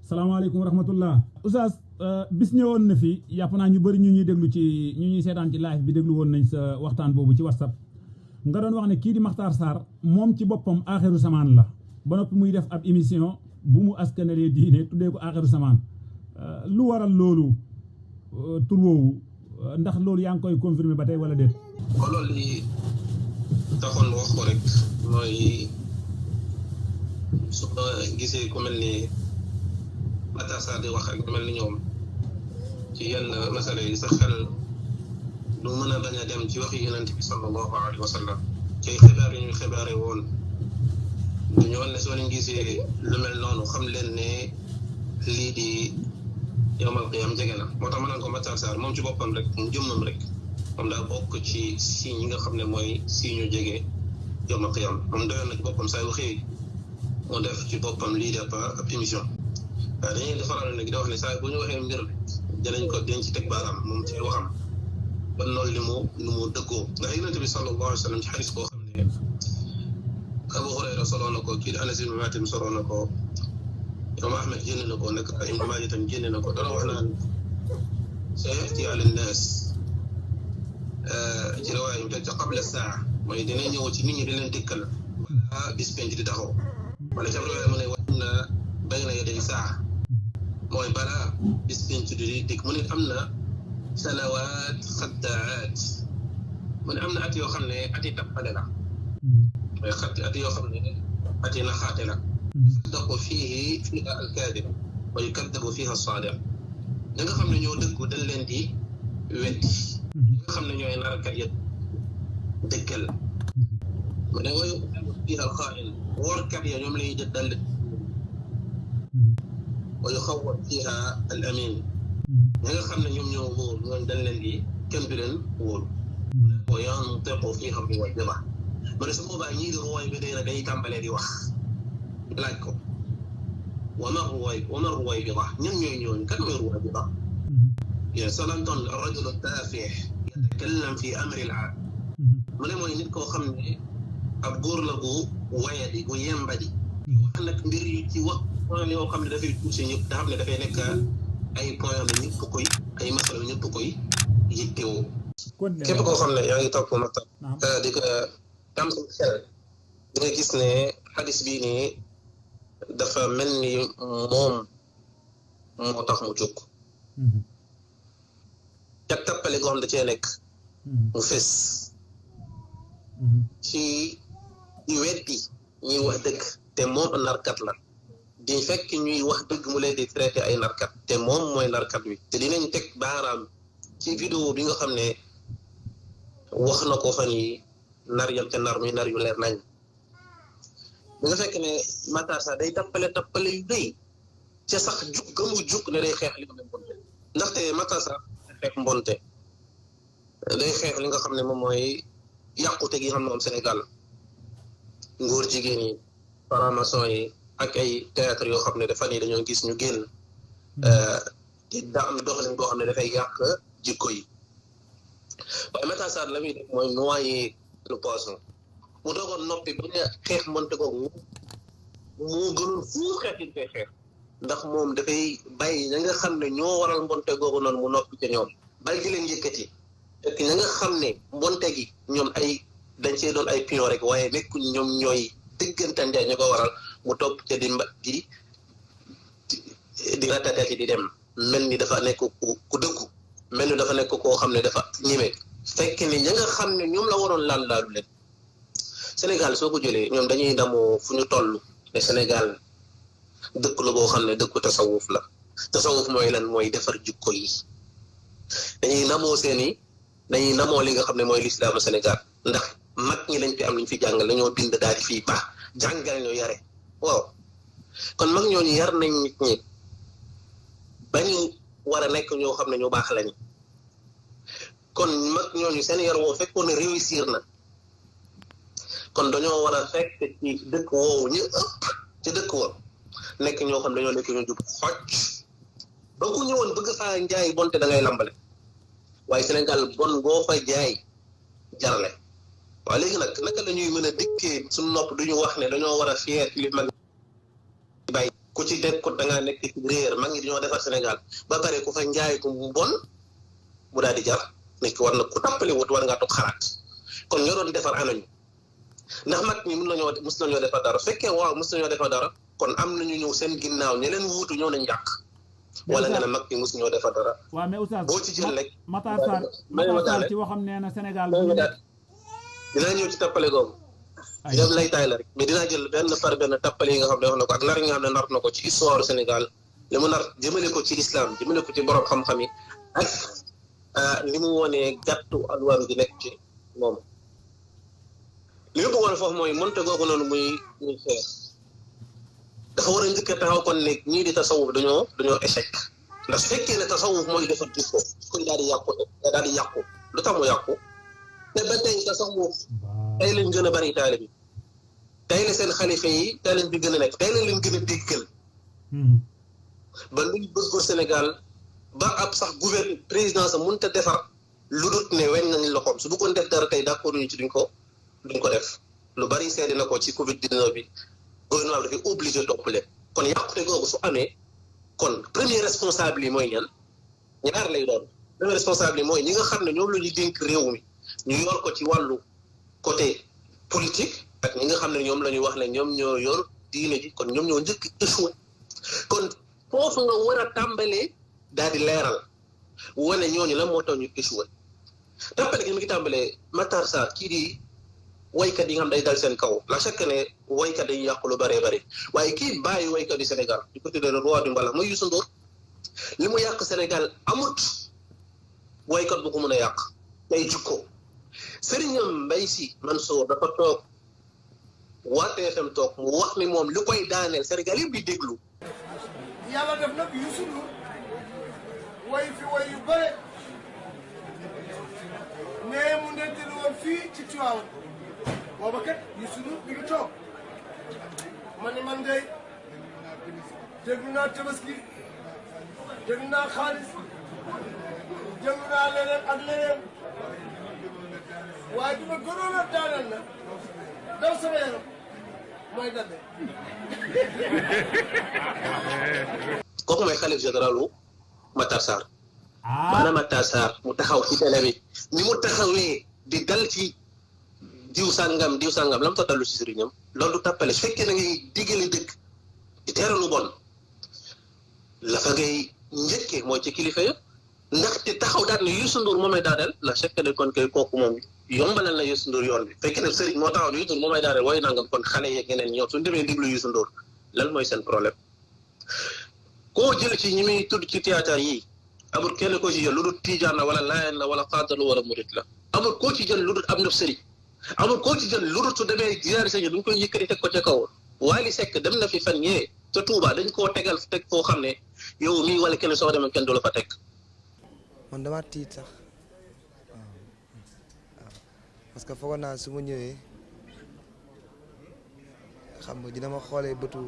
salaamaaleykum wa rahmatullah Oustaz bis ñëwoon na fi yàpp naa ñu bëri ñu ñuy seetaan ci live bi déglu woon nañ sa waxtaan boobu ci WhatsApp nga doon wax ne kii di Makhtar Sarr moom ci boppam aaxiru samaan la ba noppi muy def ab émission bu mu askanelee diine tuddee ko aaxiru samaan lu waral loolu tur woowu ndax loolu yaa ngi koy confirmer ba tey wala déet. kon loolu li taxoon wax ko rek mooy su ma gisee ku mel ni Makhtar Sarr di wax ak ku mel ni ñoom ci yenn masala yi sa xel du mën a bañ a dem ci waxi yonent bi sallallahu alayhi wa sallam ci xibaar yi ñu xibaare woon ñu wan ne soo leen gisee lu mel noonu xam leen ne lii di yawmal qiyaam jege na moo tax ma naan ko Makhtar Sarr moom ci boppam rek mu jëmmam rek moom daa bokk ci signes yi nga xam ne mooy signes yu jege yawmal qiyaam moom doyoon na ci boppam saa yu xëy moo def ci boppam lii def ab émission waaye dañuy defaral nag di wax ne saa bu ñu waxee mbir dinañ ko denc ci teg baaraam moom ci waxam ba loolu ni mu dëggoo ndax yonent bi sallallahu alayhi wa sallam ci xadis boo xam ne Abu Hurayra soloo na ko kii di Anas ibn Maalik soloo na ko Imam Ahmed génne na ko nag Ibn Maaja tam génne na ko dana wax naan sayati ala nnaas ci riwaaya mu teg ca qabla saa mooy dina ñëw ci nit ñi di leen dikkal wala bis penc di taxaw wala ca riwaaya mu ne wa inna bayna yaday saa mooy balaa bis penc di dikk mu ne am na sanawaat xaddaat mu ne am na at yoo xam ne ati tappale la mooy at yoo xam ne ati naxaate la yusaddaqu fiiha al-kaadib wa yukaddabu fiiha as-saadiq ñi nga xam ne ñoo dëggu dañ leen di weddi ñi nga xam ne ñooy narkat yëpp dëggal mu ne wa yukaddabu fiiha al-xaa'in woorkat ya ñoom lañuy jël dal wa yuxawwat fiiha al-amiin ñi nga xam ne ñoom ñoo wóor ñoom dañ leen di kenn du leen wóor wa yantiqu fiiha al-muwajjaba mu ne su boobaa ñii di ruwaay bi day tàmbalee di wax laaj ko wa ma ruwaay bi wax ñan ñooy ñooñu kan mooy ruwaay bi wax yéen salanton rajulu taafih yatakallam fi amri al-aam mu ne mooy nit koo xam ne ab góor la bu wayadi bu yembadi wax nag mbir yi ci wax point yoo xam ne dafay touché ñëpp da xam ne dafay nekk ay point yoo xam ne ñëpp koy ay masala ñëpp koy yittewoo képp koo xam ne yaa ngi topp Makhtar di ko am sa xel di nga gis ne xadis bii nii dafa mel ni moom moo tax mu jóg ca tappale goo xam da cee nekk mu fes ci weddi ñuy wax dëgg te moom narkat la di fekk ñuy wax dëgg mu leen di traité ay narkat te moom mooy narkat wi te dinañ teg baaraam ci vidéo bi nga xam ne wax na ko fan yi nar yam ca nar muy nar yu leer nañ bi nga fekk ne Makhtar Sarr day tappale yu rëy ca sax jug ga mu jug ne day xeex li nga xam ne mbonte ndaxte Makhtar Sarr day xeex mbonte day xeex li nga xam ne moom mooy yàqute gi xam ne moom Sénégal ngóor jigéen yi franc-maçon yi ak ay théâtre yoo xam ne dafa nii dañoo gis ñu génn te daa am doxalin boo xam ne dafay yàq jikko yi waaye Makhtar Sarr la muy def mooy noyer le poisson mu doogoon noppi ba ne xeex mbonte googu moo gënoon fuuf xeex yi koy xeex ndax moom dafay bàyyi ña nga xam ne ñoo waral mbonte googu noonu mu noppi ca ñoom bàyyi di leen yëkkati fekk ña nga xam ne mbonte gi ñoom ay dañ see doon ay pion rek waaye nekkuñ ñoom ñooy dëggantante ñu ko waral mu topp ca di ratatati di dem mel ni dafa nekk ku dëggu mel ni dafa nekk koo xam ne dafa ñeme fekk ni ña nga xam ne ñoom la waroon laalu leen Sénégal soo ko jëlee ñoom dañuy damoo fu ñu toll ne Sénégal dëkk la boo xam ne dëkku tasawuf la tasawuf mooy lan mooy defar jikko yi dañuy namoo li nga xam ne mooy lislaamu Sénégal ndax mag ñi lañ fi am luñ fi jàngal dañoo bind daal di fii baax jàngal ñu yare waaw kon mag ñooñu yar nañ nit ñi ba ñu war a nekk ñoo xam ne ñu baax lañ kon mag ñooñu seen yar woo fekkoon ne réussir na kon dañoo war a fekk ci dëkk woowu ñu ëpp ci dëkk woo nekk ñoo xam dañoo nekk ñu jub xocc ba ku ñëwoon bëgg faa njaay bonte da ngay lambale waaye Sénégal bon boo fa jaay jarale waaye léegi nag naka la ñuy mën a dikkee suñu nopp duñu wax ne dañoo war a fier ci li mag bàyyi ku ci nekk da ngaa nekk ci réer mag ñi dañoo defar Sénégal ba pare ku fa njaay ko mu bon mu daal di jar nit ki war na ku tappale wut war ngaa toog xalaat kon ñoo doon defar anañu ndax mag ñi mus nañoo defar dara fekkee waaw mus nañoo defar dara kon am nañu ñëw seen ginnaaw ñe leen wuutu ñëw nañ yàq wala nga ne mag ñi mus ñoo defar dara. waaw mais Oustaz boo ci jël rek Matar Sarr ci waxam nee na Sénégal dinaa ñëw ci tappale googu def lay taay la rek mais dinaa jël benn par benn tappale yi nga xam ne wax na ko ak nar yi nga xam ne nar na ko ci histoire Sénégal li mu nar jëmale ko ci islam jëmale ko ci borom xam-xam yi ak li mu wonee gàttu alwaan gi nekk ci moom li mu bëggoon foofu mooy monte googu noonu muy xeex dafa war a njëkk a taxaw kon ne ñii di tasawuf dañoo échec ndax su fekkee ne tasawuf mooy defar jikko koy daal di yàqu lu tax mu yàqu te ba tey tasawuf tey lañ gën a bari taalibe bi tey la seen xalifa yi tey lañ bi gën a nekk tey lañ leen gën a déggal ba luñ bëggoon Sénégal ba ab sax gouverne président sa mënut a defar lu dut ne weñ nañ loxoom su bëggoon def dara tey d'accord ñu ci duñ ko def lu bari seede na ko ci Covid 19 bi gouvernement bi dafay obligé topp leen kon yàqute googu su amee kon premier responsable yi mooy ñan ñaar lay doon premier responsable yi mooy ñi nga xam ne ñoom la ñuy dénk réew mi ñu yor ko ci wàllu côté politique ak ñi nga xam ne ñoom la ñuy wax ne ñoom ñoo yor diine ji kon ñoom ñoo njëkk échoué kon foofu nga war a tàmbalee daal di leeral wane ñooñu la moo tax ñu échoué tàmbale gi mi ngi tàmbalee Matar Sarr kii di waykat yi nga xam day dal seen kaw la chaque ne waykat dañuy yàqu lu bëree bëri waaye kii bàyyi waykat yi Sénégal di ko tuddee le roi du mbalax mooy Youssou Ndour li mu yàq Sénégal amut waykat bu ko mën a yàq day jukko Sëriñam Mbaye Sy Mansour dafa toog waa TFM toog mu wax ni moom li koy daaneel Sénégal yëpp di déglu yàlla def nag Youssou Ndour way fi way yu bëre mais mu nettali woon fii ci Tivaouane booba kat Youssou Ndour mi ngi toog ma ni man day déglu naa tabaski déglu naa xaalis déglu naa leneen ak leneen waaye bi ma gënoon a daaneel na daw sama yaram mooy dabe kooku mooy xalif généralu Matar Sarr maanaam Matar Sarr mu taxaw ci télé bi ni mu taxawee di dal ci diw sàngam lam ta dallu ci sëriñam loolu tàppale su fekkee na ngay diggale dëgg di teera lu bon la fa ngay njëkkee mooy ci kilifa ya ndaxte taxaw daal ne Youssou Ndour moomay daaneel la chaque ne kon koy kooku moom yombalal na Youssou Ndour yoon bi fekkee ne sëriñ moo taxaw ne Youssou Ndour moomay daaneel wooy nangam kon xale yeeg ñeneen ñoom suñu demee diglu Youssou Ndour lan mooy seen problème koo jël ci ñi muy tudd ci théâtre yi amul kenn koo ci jël lu dul tijaan la wala laayeen la wala xaatalu wala murit la amul koo ci jël lu dul am na sëriñ amul koo ci jël lu dul su demee ziyaare sëriñ duñ koy yëkkati teg ko ca kaw Wally Seck dem na fi fan ñee ca Touba dañ koo teg foo xam ne yow mii wala kenn soo demee kenn du la fa teg man dama tiit sax waaw parce que foog naa su ma ñëwee xam nga dina ma xoolee bëtu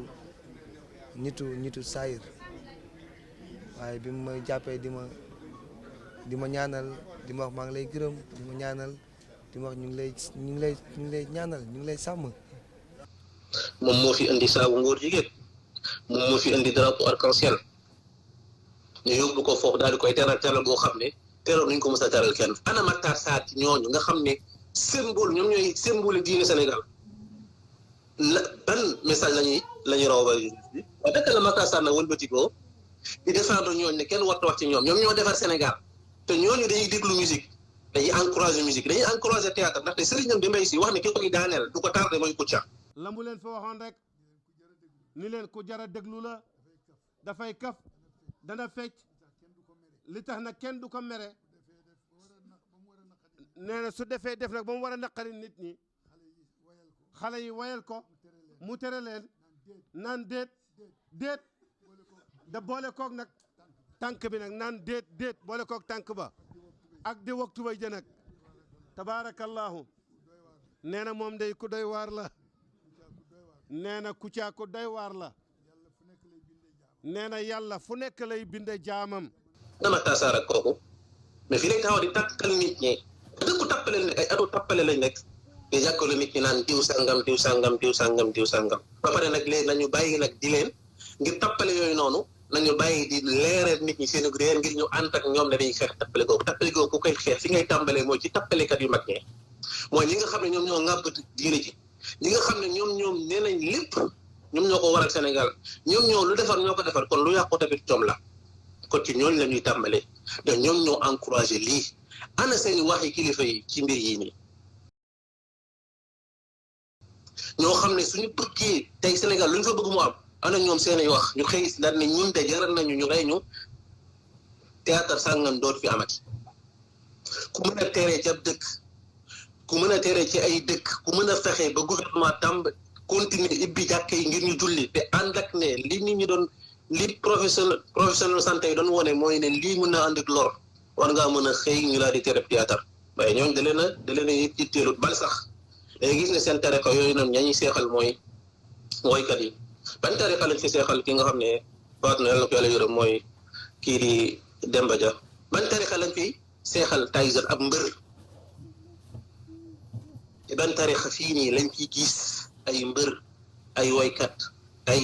nitu saayir waaye bi mu ma jàppee di ma ñaanal di ma wax maa ngi lay gërëm di ma ñaanal di ma wax ñu ngi lay ñaanal ñu ngi lay sàmm. moom moo fi indi saabu ngóor jigéen moom moo fi indi drapeau arc-en-ciel ñu yóbbu ko foofu daal di koy teral boo xam ne teral nuñ ko mës a teral kenn ana Matar Sarr ci ñooñu nga xam ne symbole ñoom ñooy symbole diine Sénégal la ban message lañuy raw ba waaye dëkk la Matar Sarr nag wëlbatikoo di défendre ñooñu ne kenn warta wax ci ñoom ñoo defar Sénégal te ñooñu dañuy déglu musique dañuy encourager musique dañuy encourager théâtre ndaxte sëriñam di Mbaye Sy wax ne ki koy daaneel du ko tardé mooy Kouthia la mu leen fa waxoon rek ni leen ku jara déglu la dafay kaf dana fecc li tax nag kenn du ko mere nee na su defee def nag ba mu war a naqari nit ñi xale yi wayal ko mu tere leen naan déet da boole koog nag tànk bi nag naan déet boole koog tànk ba ak di waktu bay jën nag tabaarakallahu nee na moom day ku doy waar la nee na Kouthia ku doy waar la nee na yàlla fu nekk lay binde jaamam na Matar Sarr ak kooku mais fii lañ taxaw di takkal nit ñi dëkku tappale lañ nekk ay atu tappale lañ nekk di jàkkalu nit ñi naan diw sangam ba pare nag léegi nañu bàyyi nag di leen ngir tappale yooyu noonu nañu bàyyi di leeral nit ñi seen réer ngir ñu ànd ak ñoom ne dañuy xeex tappale googu ku koy xeex fi ngay tàmbalee mooy ci tappalekat yu mag ñi mooy ñi nga xam ne ñoom ñoo ŋàbb diine ji ñi nga xam ne ñoom nee nañ lépp ñoom ñoo ko waral Sénégal ñoom ñoo lu defar ñoo ko defar kon lu yàqu tamit coom la kon ci ñooñu la ñuy tàmbalee te ñoom ñoo encouragé lii ana seeni waxi kilifa yi ci mbir yii nii ñoo xam ne suñu bëggee tey Sénégal lu ñu fa bëgg mu am ana ñoom seeni wax ñu xëy daal ne ñun de jaral nañu ñu rey ñu théâtre sàngam doot fi amati ku mën a teree ci ab dëkk ku mën a teree ci ay dëkk ku mën a fexe ba gouvernement tàmb continuer ibbi jàkk yi ngir ñu julli te ànd ak ne li nit ñi doon li professionnel santé yi doon wone mooy ne lii mën na ànd ak lor war ngaa mën a xëy ñu laa di tere théâtre waaye ñooñu da leen a yitteelut bal sax day gis ne seen tariqa yooyu noonu ñañuy seexal mooy woykat yi ban tariqa lañ fi seexal ki nga xam ne faat na yàlla ko yàlla yërëm mooy kii di Demba Dia ban tariqa lañ fi seexal Tyson ab mbër ban tariqa fii nii lañ fi gis ay mbër ay woykat ay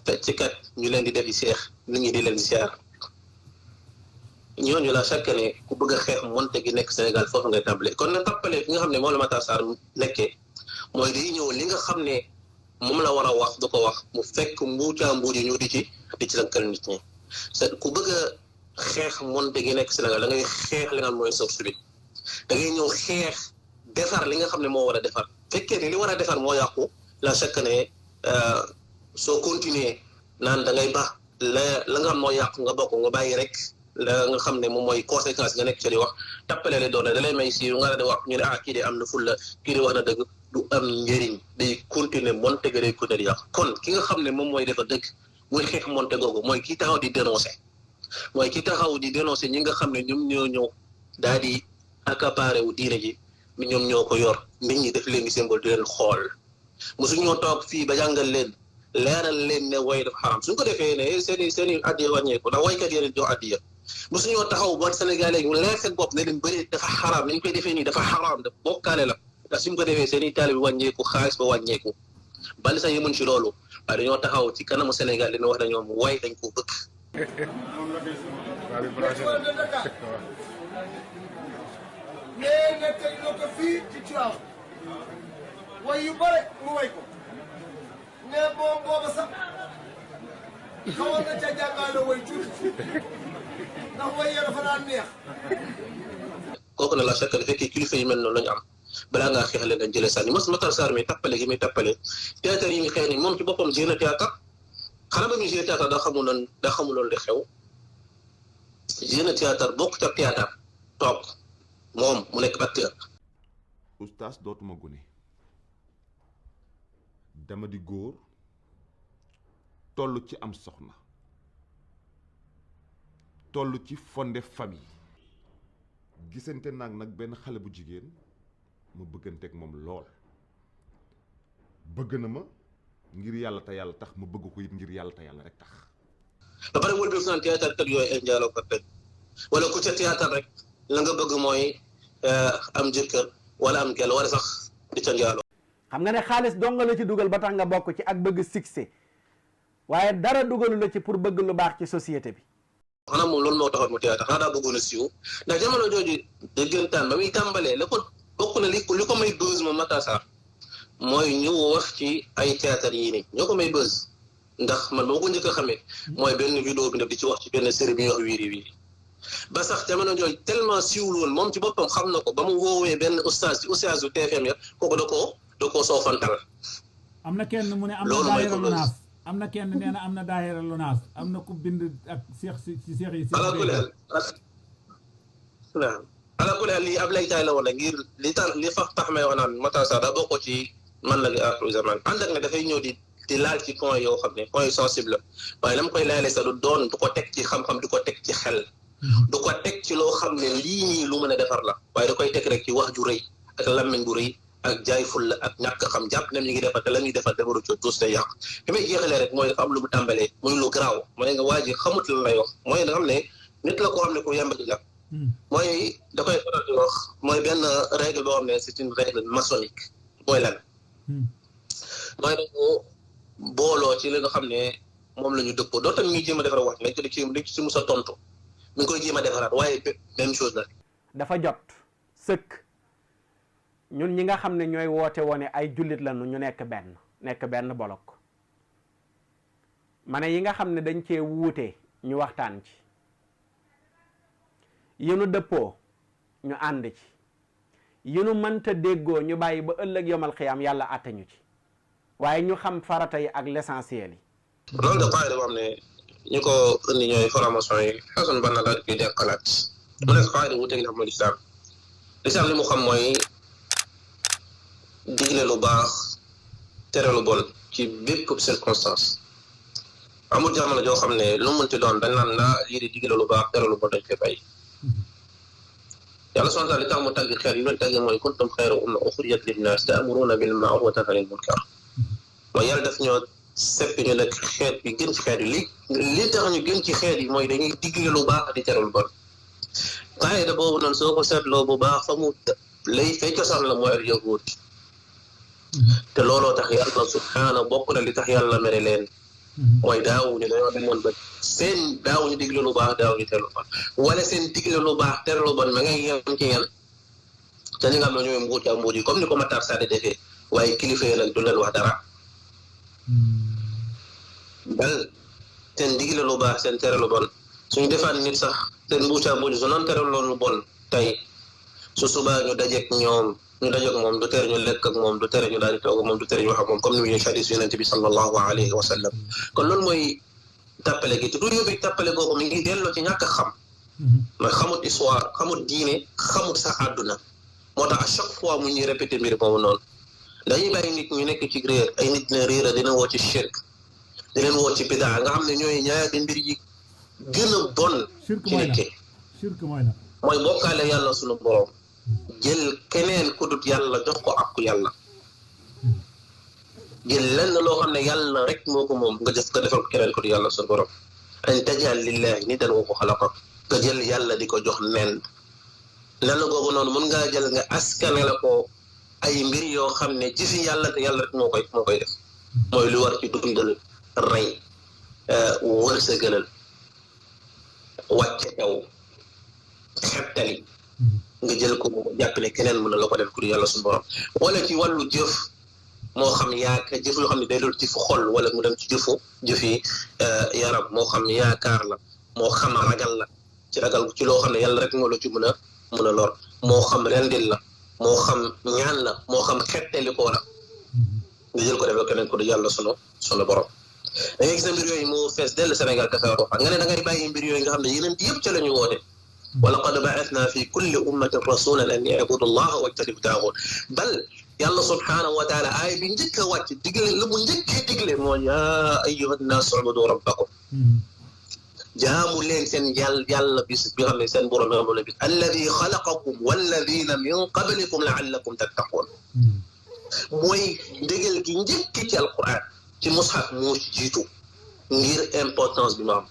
fecckat ñu leen di defi seex nit ñi di leen di siyaar ñooñu la chaque année ku bëgg a xeex monte gi nekk Sénégal foofu ngay tàmbale kon na tàppale fi nga xam ne moom la Matar Sarr nekkee mooy day ñëw li nga xam ne moom la war a wax du ko wax mu fekk mbuucaa mbuuj ñu di ci lankal nit ñi ku bëgg a xeex monte gi nekk Sénégal da ngay xeex li nga xam mooy source bi da ngay ñëw xeex defar li nga xam ne moo war a defar fekkee ni li war a defar moo yàqu la chaque année soo continuer naan da ngay baax la nga xam moo yàqu nga bokk nga bàyyi rek la nga xam ne moom mooy conséquence nga nekk ci di wax tappale la doon da lay may si nga di wax ñu ne kii de am na fulla kii de wax na dëgg du am njëriñ day continuer monte ga day continuer di yàq kon ki nga xam ne moom mooy dafa dëgg muy xeex monte googu mooy kii taxaw di dénoncer mooy kii taxaw di dénoncer ñi nga xam ne ñoom ñoo ñëw daal di accaparé wu diine ji ñoom ñoo ko yor nit ñi def leen di symbole di leen xool mosu ñoo toog fii ba jàngal leen leeral leen ne woy dafa xaram suñ ko defee ne seeni addiya wàññeeku ndax woykat yi leen jox addiya mosu ñoo taxaw ba Sénégalais ñu leer seen bopp ne leen bëri dafa xaram nañ koy defee nii dafa xaram da bokkaale la ndax suñ ko defee seeni taalibe bi wàññeeku xaalis ba wàññeeku bali sax yemuñ ci loolu waaye dañoo taxaw ci kanamu Sénégal dina wax ne ñoom woy dañ ko bëgg nee na tey loo ko fii ci Tiwaawan way yu bare mu way ko ne moom booba sax xawoon na ca jàngaale way tuuti ndax way ya dafa daan neex kooku ne la chaque ne fekkee kilifa yi mel noonu la ñu am balaa ngaa xeexle nga jëlee sànni Matar Sarr mi tappale gi muy tappale théâtre yi muy xeex ni moom ci boppam joué na théâtre xanaa ba muy joué théâtre daa xamuloon li xew joué na théâtre bokk ca théâtre toog moom mu nekk acteur. oustaz dootuma gune dama di góor toll ci am soxna toll ci fondé famille gisante nag benn xale bu jigéen ma bëgganteeg moom lool bëgg na ma ngir yàlla te yàlla tax ma bëgg ko it ngir yàlla te yàlla rek tax. ba pare wël bi naan théâtre kat yooyu ay njaaloo kat rek wala ku ca théâtre rek la nga bëgg mooy am jëkkër wala am gel wala sax di ca njaaloo. xam nga ne xaalis dong la ci dugal ba tax nga bokk ci ak bëgg succès waaye dara dugalu la ci pour bëgg lu baax ci société bi. xanaa moom loolu moo taxoon mu théâtre xanaa daa bëggoon a siiw ndax jamono jooju dëggantaan ba muy tàmbalee la ko bokk na li ko may buzz moom Matar Sarr mooy ñu wax ci ay théâtre yii nii ñoo ko may buzz ndax man boo ko njëkk a xamee mooy benn vidéo bi def di ci wax ci benn série bi ñuy wax wiiri wiiri ba sax jamono jooju tellement siiwul woon moom ci boppam xam na ko ba mu woowee benn oustaz ci oustaz yu TFM ya kooku da koo soofantal. am na kenn mu ne am na daayira Lonaas am na kenn nee na am na daayira Lonaas am na ku bind ak seex ci seex yi. ala kulli lii ab laytaay la woon ngir li tax may wax naan Matar Sarr daa bokk ci man la gi aaxiru zaman ànd ak ne dafay ñëw di laal ci point yoo xam ne point yu sensible waaye la mu koy laalee sax du ko teg ci xam-xam du ko teg ci xel du ko teg ci loo xam ne lii nii lu mën a defar la waaye da koy teg rek ci wax ju rëy ak lammiñ bu rëy ak jaay ful la ak ñàkk xam jàpp ne ñu ngi defar te la ñuy defar defaru ci tuus day yàq fi may jeexalee rek mooy dafa am lu mu tàmbalee muy lu garaaw mooy nga waa ji xamut la lay wax mooy nga xam ne nit la koo xam ne ku yembati la mooy da koy faral di wax mooy benn règle boo xam ne c'est une règle maçonnique mooy lan mooy dañu booloo ci li nga xam ne moom la ñu dëppoo doo tamit ñuy jéem a defar wax nañ ko ci musa tontu mi ngi koy jéem a defaraat waaye même chose la. dafa jot sëkk ñun ñi nga xam ne ñooy woote woone ay jullit lañu ñu nekk benn bolok ma ne yi nga xam ne dañ cee wuute ñu waxtaan ci yi nu dëppoo ñu ànd ci yi nu mënta déggoo ñu bàyyi ba ëllëg yomal xiyaam yàlla àtte ñu ci waaye ñu xam farata yi ak l'essentiel yi. loolu de paa yi dafa am ne ñu ko indi ñooy formation yi xasun ban na daal di koy dekkalaat mu nekk paa yi wuute gi nga xam mooy lislaam li mu xam mooy digle lu baax tere lu bon ci bépp circonstance amul jamono joo xam ne lu mu mënti doon dañ naan naa lii di digle lu baax tere lu bon dañ koy bàyyi. yàlla subhaanahu wa taala li tax mu tàgg xeer yi leen tàgg mooy kuntum xayra umma uxrijat linnaas ta'muruuna bil ma'ruufi wa tanhawna anil munkar mooy yàlla daf ñoo seppi ñu nekk xeet bi gën ci xeet yi li tax ñu gën ci xeet yi mooy dañuy digle lu baax di tere lu bon qaayida boobu noonu soo ko seetloo bu baax fa mu lay fay cosaan la mooy al yahuud te looloo tax yàlla subhaanahu bokk na li tax yàlla mere leen mooy daawuñu dañoo demoon ba seen daawuñu digle lu baax daawuñu tere lu bon wala seen digle lu baax tere lu bon ma ngay yem ci yan te ñi nga xam ne ñooy mbuuj yi comme ni ko Matar Sade defee waaye kilifa yi nag du leen wax dara bal seen digle lu baax seen tere lu bon suñu defaan nit sax seen mbuuj su noon tere lu bon tey su subaa ñu dajeek ñoom ñu dajeek moom du tere ñu lekk ak moom du tere ñu daal di toog moom du tere ñu wax ak moom comme ni mu ñëw xadiis yonent bi sallallahu alayhi wa sallam kon loolu mooy tàppale gi te du yóbbi tàppale googu mi ngi delloo ci ñàkk a xam mooy xamut histoire xamut diine xamut sax àdduna moo tax à chaque fois mu ñuy répété mbir moomu noonu dañuy bàyyi nit ñu nekk ci réer ay nit ne réer a dina woo ci shirk di leen woo ci bidaa nga xam ne ñooy ñaari mbir yi gën a bon ci nekkee mooy bokkaale yàlla sunu borom jël keneen ku dut yàlla jox ko ak yàlla jël lenn loo xam ne yàlla rek moo ko moom nga jëf nga defal ko keneen ku dut yàlla sunu borom an tajal lillahi nidan wa huwa xalaqa nga jël yàlla di ko jox nen googu noonu mën ngaa jël nga askane la ko ay mbir yoo xam ne jëfi yàlla te yàlla rek moo koy def mooy lu war ci dundal rey wërsëgalal wàcce taw xettali nga jël ko jàpp ne keneen mën na la ko def ku yàlla suñu borom wala ci wàllu jëf moo xam jëf yoo xam ne day doon jëfu xol wala mu dem ci jëfi yaram moo xam yaakaar la moo xam ragal la ci ragal ci loo xam ne yàlla rek moo la ci mën a lor moo xam rendil la moo xam ñaan la moo xam xettali koo la nga jël ko def keneen ko du yàlla sunu borom da ngay gis ne mbir yooyu moo fees dell Sénégal dafa wax nga ne da ngay bàyyi mbir yooyu nga xam ne yeneen yëpp ca la ñu woote wa laqad ba'athna fi kulli ummatin rasulan an ya'budu allaha wajtanibu taaguut bal yàlla subhaanahu wa taala aaya bi njëkk a wàcc digle lu mu njëkkee digle moo yaa ayyuha nnaasu ubudu rabbakum jaamu leen seen yàlla bis bi xam ne seen borom moom la bis alladi xalaqakum walladina min qablikum laallakum tattaquun mooy ndégal gi njëkk ci alquran ci mushaf moo ci jiitu ngir importance bi ma am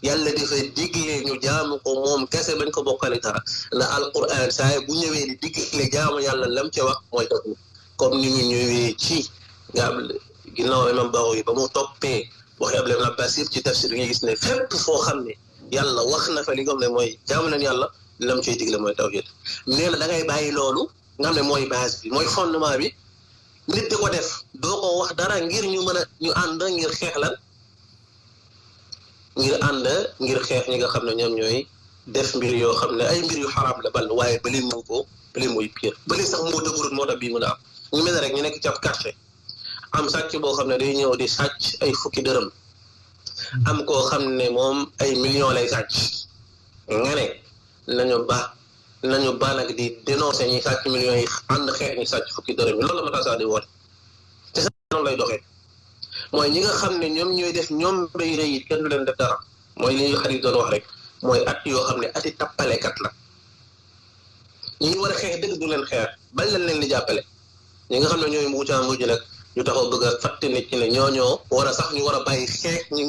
yàlla dafay digle ñu jaamu ko moom kese bañ ko bokkale dara la alquran saa bu ñëwee di digle jaamu yàlla lam ci wax mooy dëgg comme ni ñu ñëwee ci nga am ginnaaw imam Bawo yi ba mu toppee waxee Abdullah ibn Abbas yëpp ci tafsir bi nga gis ne fépp foo xam ne yàlla wax na fa li nga xam ne mooy jaamu leen yàlla lam cay digle mooy tawhid nee na da ngay bàyyi loolu nga xam ne mooy base bi mooy fondement bi nit di ko def doo ko wax dara ngir ñu mën a ñu ànd ngir xeex lan ngir xeex ñi nga xam ne ñoom ñooy def mbir yoo xam ne ay mbir yu xaraam la bal waaye bëli mooy pire bëli sax moo dëgërut moo tax bii mën a am ñu mel ne rek ñu nekk ci ab quartier am sàcc boo xam ne day ñëw di sàcc ay fukki dërëm am koo xam ne moom ay millions lay sàcc nga ne nañu ba nag di dénoncer ñi sàcc millions yi ànd xeex ñi sàcc fukki dërëm yi loolu la ma tax di woote te sax noonu lay doxee mooy ñi nga xam ne ñoom ñooy def ñoom bay rëy it kenn du leen def dara mooy li ñu xarit doon wax rek mooy at yoo xam ne ati tappalekat la ñi ñu war a xeex dëgg du leen xeex bañ leen di jàppale ñi nga xam ne ñooy mbuucaa mbuuj nag ñu taxaw bëgg a fàtte nit ñi ne ñoo war a sax ñu war a bàyyi xeex ñi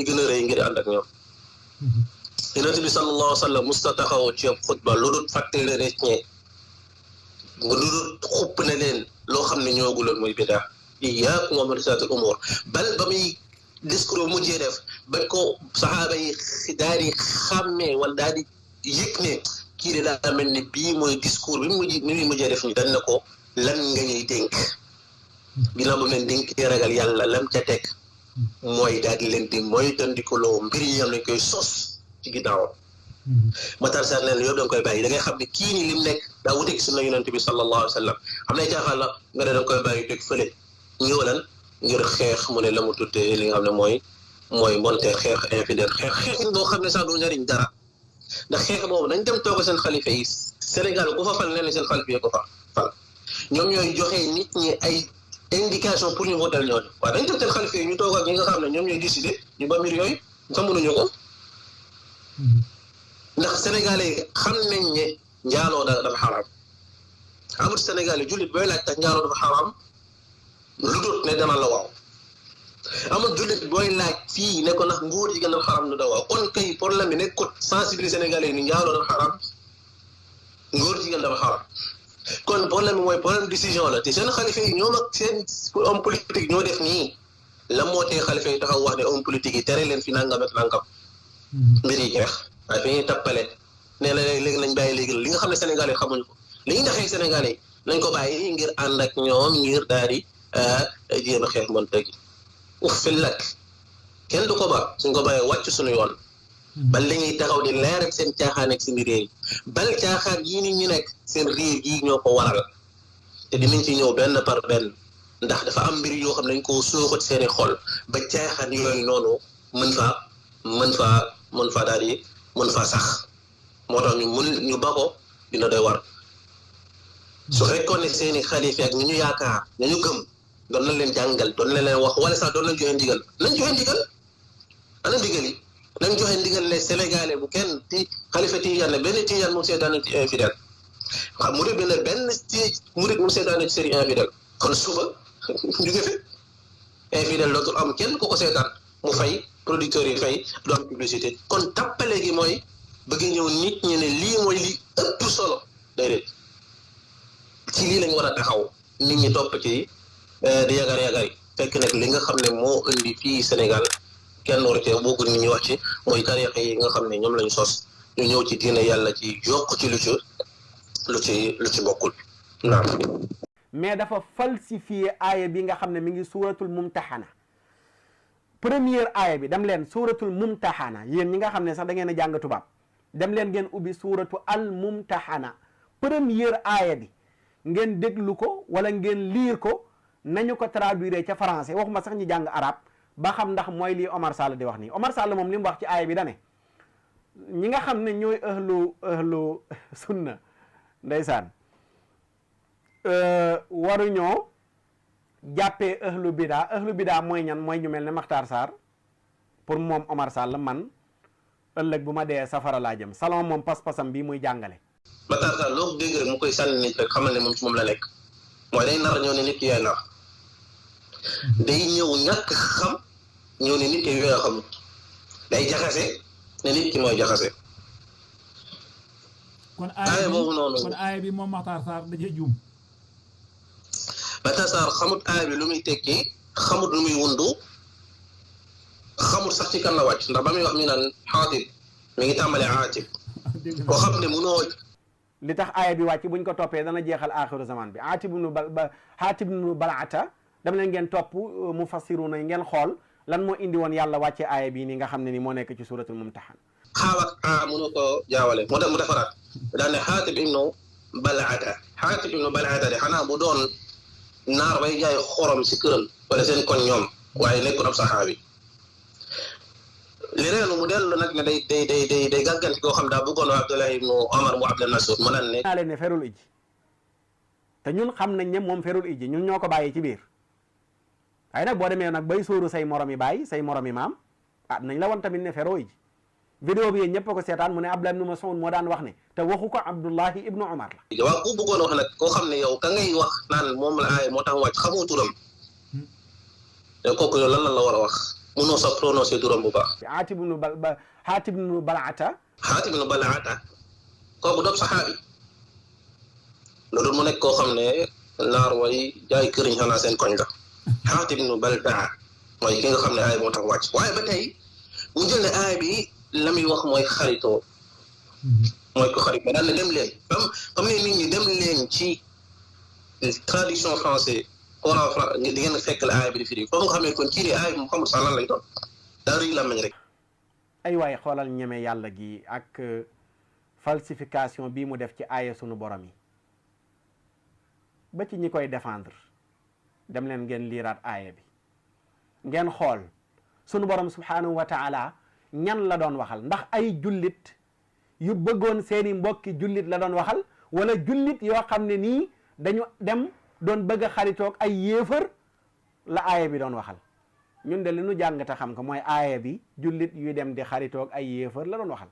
gën a rëy ngir ànd ak ñoom yonent bi sallallahu alayhi wa sallam musta taxaw ci xutba lu dul fàtte leen nit ñi lu dul xupp ne leen loo xam ne ñooguloon mooy bidaa iyyaakum wa muhdathaatil umuur bal ba muy discours mujjee def bañ ko saxaaba yi daal di xàmmee wala daal di yëg ne kii de daa mel ne bii mooy discours bi muy mujjee def ni dañ ne ko lan nga ñuy dénk ginnaaw ba leen dénkee ragal yàlla lam ca teg mooy daal di leen di mooy tandikoloo mbir yi am nañ koy sos ci ginnaawam Matar Sarr nee na yow da nga koy bàyyi da ngay xam ne kii nii lim nekk daa wuteeg sunna yonent bi sallallahu alayhi wa sallam am nay caaxaan la nga ne da nga koy bàyyi teg fële ñëw lan ngir xeex mu ne la mu tuddee li nga xam ne mooy monter xeex infidèle xeex boo xam ne sax du njariñ dara ndax xeex boobu dañ dem toog seen xalifa yi Sénégal ku fa fal nee na seen xalifa yi ko fa fal ñoom ñooy joxe nit ñi ay indication pour ñu voter ñooñu waaw dañ dem seen xalifa yi ñu toog ak ñi nga xam ne ñoom ñooy décider ñu ba mbir yooyu sax mënuñu ko ndax sénégalais yi xam nañ ne njaaloo dafa xaraam amul sénégalais jullit booy laaj tax njaaloo dafa xaraam lu dul ne dana la waaw amul jullit booy laaj fii ne ko ndax nguur jigéen dafa xaraam nu da waaw kon kay problème bi nekkut sensibiliser sénégalais yi ni njaaloo dafa xaraam nguur jigéen dafa xaraam kon problème bi mooy problème décision la te seen xalifa yi ñoom ak seen homme politique ñoo def nii la moo tee xalifa yi taxaw wax ne homme politique yi tere leen fi nangam ak nangam mbir yi jeex waaye fi ñuy tappale nee na léegi nañ bàyyi léegi li nga xam ne sénégalais xamuñu ko li ñu ndaxee sénégalais yi nañ ko bàyyi ngir ànd ak ñoom ngir daal di jéem a xeex mbonte gi fi lakk kenn du ko ba suñ ko bàyyee wàcc suñu yoon bal li ñuy taxaw di leer ak seen caaxaan ak seen réer yi bal caaxaan yii ni ñu nekk seen réer yii ñoo ko waral te dinañ ci ñëw benn par benn ndax dafa am mbir yoo xam ne dañ koo sooxat seeni xol ba caaxaan yooyu noonu mën faa daal di mën faa sax moo tax ñu ba ko dina doy war su fekkoon ne seeni xalifa ak ñu ñu yaakaar ñu gëm doon nañ leen jàngal doon nañ leen wax wala sax doon nañ joxe ndigal nañ joxe ndigal ana ndigal yi nañ joxe ndigal les sénégalais bu kenn ti xalifa tijaan ne benn tijaan mu seetaan ci infidèle xam murid bi ne benn murid mu seetaan ci série infidèle kon suba jóge fi infidèle dootul am kenn ku ko seetaan mu fay producteurs yi fay du am publicité kon tappale gi mooy bëgg ñëw nit ñi ne lii mooy li ëpp solo déedéet ci lii lañ war a taxaw nit ñi topp ci di yagar yi fekk nag li nga xam ne moo indi fii Sénégal kenn war cee bokkul nit ñi wax ci mooy tarixa yi nga xam ne ñoom lañu sos ñu ñëw ci diine yàlla ci yokk ci lu ci bokkul naam mais dafa falsifié aaya bi nga xam ne mi ngi suuratul mumtaxana première aaya bi dem leen suuratul mumtaxana yéen ñi nga xam ne sax da ngeen a jàng tubaab dem leen ngeen ubbi suuratu al mumtaxana première aaya bi ngeen déglu ko wala ngeen liir ko nañu ko traduire ca français waxuma sax ñi jàng arab ba xam ndax mooy lii Omar Sall di wax nii Omar Sall moom li mu wax ci aaya bi dane ñi nga xam ne ñooy ahlu sunna ndeysaan waruñoo jàppee ahlu bidaa mooy ñan mooy ñu mel ne Makhtar Sarr pour moom Omar Sall man ëllëg bu ma dee safara laa jëm salon moom pas-pasam bi muy jàngale Makhtar Sarr loo dégg rek mu koy sànni nit rek xamal ne moom ci moom la nekk mooy day nar ñëw ne nit ki yaay nar day ñëw ñàkk xam ñëw ne nit ki yooyu xamut day jaxase ne nit ki mooy jaxase kon aaya boobu noonu kon aaya bi moom Makhtar Sarr dajee juum Makhtar Sarr xamut aaya bi lu muy tekki xamut lu muy wundu xamut sax ci kan la wàcc ndax ba muy wax mi naan xaatib mi ngi tàmbale aatib koo xam ne munoo li tax aaya bi wàcc buñ ko toppee dana jeexal axiru zaman bi Haatib ibnu Balaata dama leen ngeen topp mufassiruna yi ngeen xool lan moo indi woon yàlla wàcce aaya bii nii nga xam ne ni moo nekk ci suratul mumtahan xaaw ak a mënu ko jaawale moo tax mu defaraat daan ne Haatib ibnu Balaata de xanaa bu doon naar bay jaay xorom si këram wala seen koñ ñoom waaye nekkul ab saxaabi li reenu mu dellu nag ne day gàgganti koo xam daa bëggoon Abdullah ibnu Omar mu Abdul Mas'ud mu naan ne naa leen ne ferul ijji te ñun xam nañ ne moom ferul ijji ñun ñoo ko bàyyi ci biir waaye nag boo demee nag bay sóoru say morom yi bàyyi say morom yi maam ah nañ la woon tamit ne feroo ijji vidéo bi yéen ñëpp a ko seetaan mu ne Abdullah ibnu Mas'ud moo daan wax ne te waxu ko Abdullahi ibnu Omar la waaw ku bëggoon wax nag koo xam ne yow ka ngay wax naan moom la aay moo tax wàcc xamoo turam yow kooku yow lan la war a wax mënoo sa prononcé turam bu baax Haatib ibnu Balaata kooku doon saxaabi loolu mu nekk koo xam ne naar way jaay këriñ xanaa seen koñ la Haatib ibnu Baltaa mooy ki nga xam ne aaya moo tax wàcc waaye ba tey mu jël ne aaya bi la muy wax mooy xaritoo mooy ko xarit ba daal ne dem leen comme ne nit ñi dem leen ci tradition français Coran di ngeen fekk la aaya bi di firi foofu nga xam ne kon kii ne aaya bi Muhammad sallallahu lay doon daa rëy làmmiñ rek ay waay xoolal ñeme yàlla gi ak falsification bii mu def ci aaya sunu borom yi ba ci ñi koy défendre dem leen ngeen liiraat aaya bi ngeen xool sunu borom subhanahu wa taala ñan la doon waxal ndax ay jullit yu bëggoon seeni mbokki jullit la doon waxal wala jullit yoo xam ne nii dañu dem doon bëgg a xaritoog ay yéefar la aaya bi doon waxal ñun de li nu jàng te xam ko mooy aaya bi jullit yu dem di xaritoog ay yéefar la doon waxal.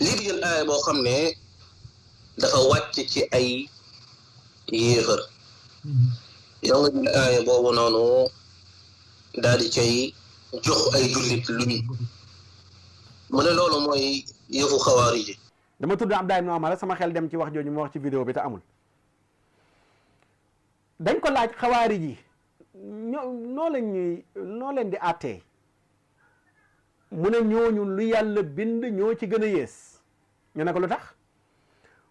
lii di jël aaya boo xam ne dafa wàcc ci ay yéefar yow nga jël aaya boobu noonu daal di cay jox ay jullit luñ mu ne loolu mooy yëfu xawaari ji. dama tudd Abdallah ibn Umar sama xel dem ci wax jooju mu wax ci vidéo bi te amul dañ ko laaj xawaari ji noo leen di àttee mu ne ñooñu lu yàlla bind ñoo ci gën a yées ñu ne ko lu tax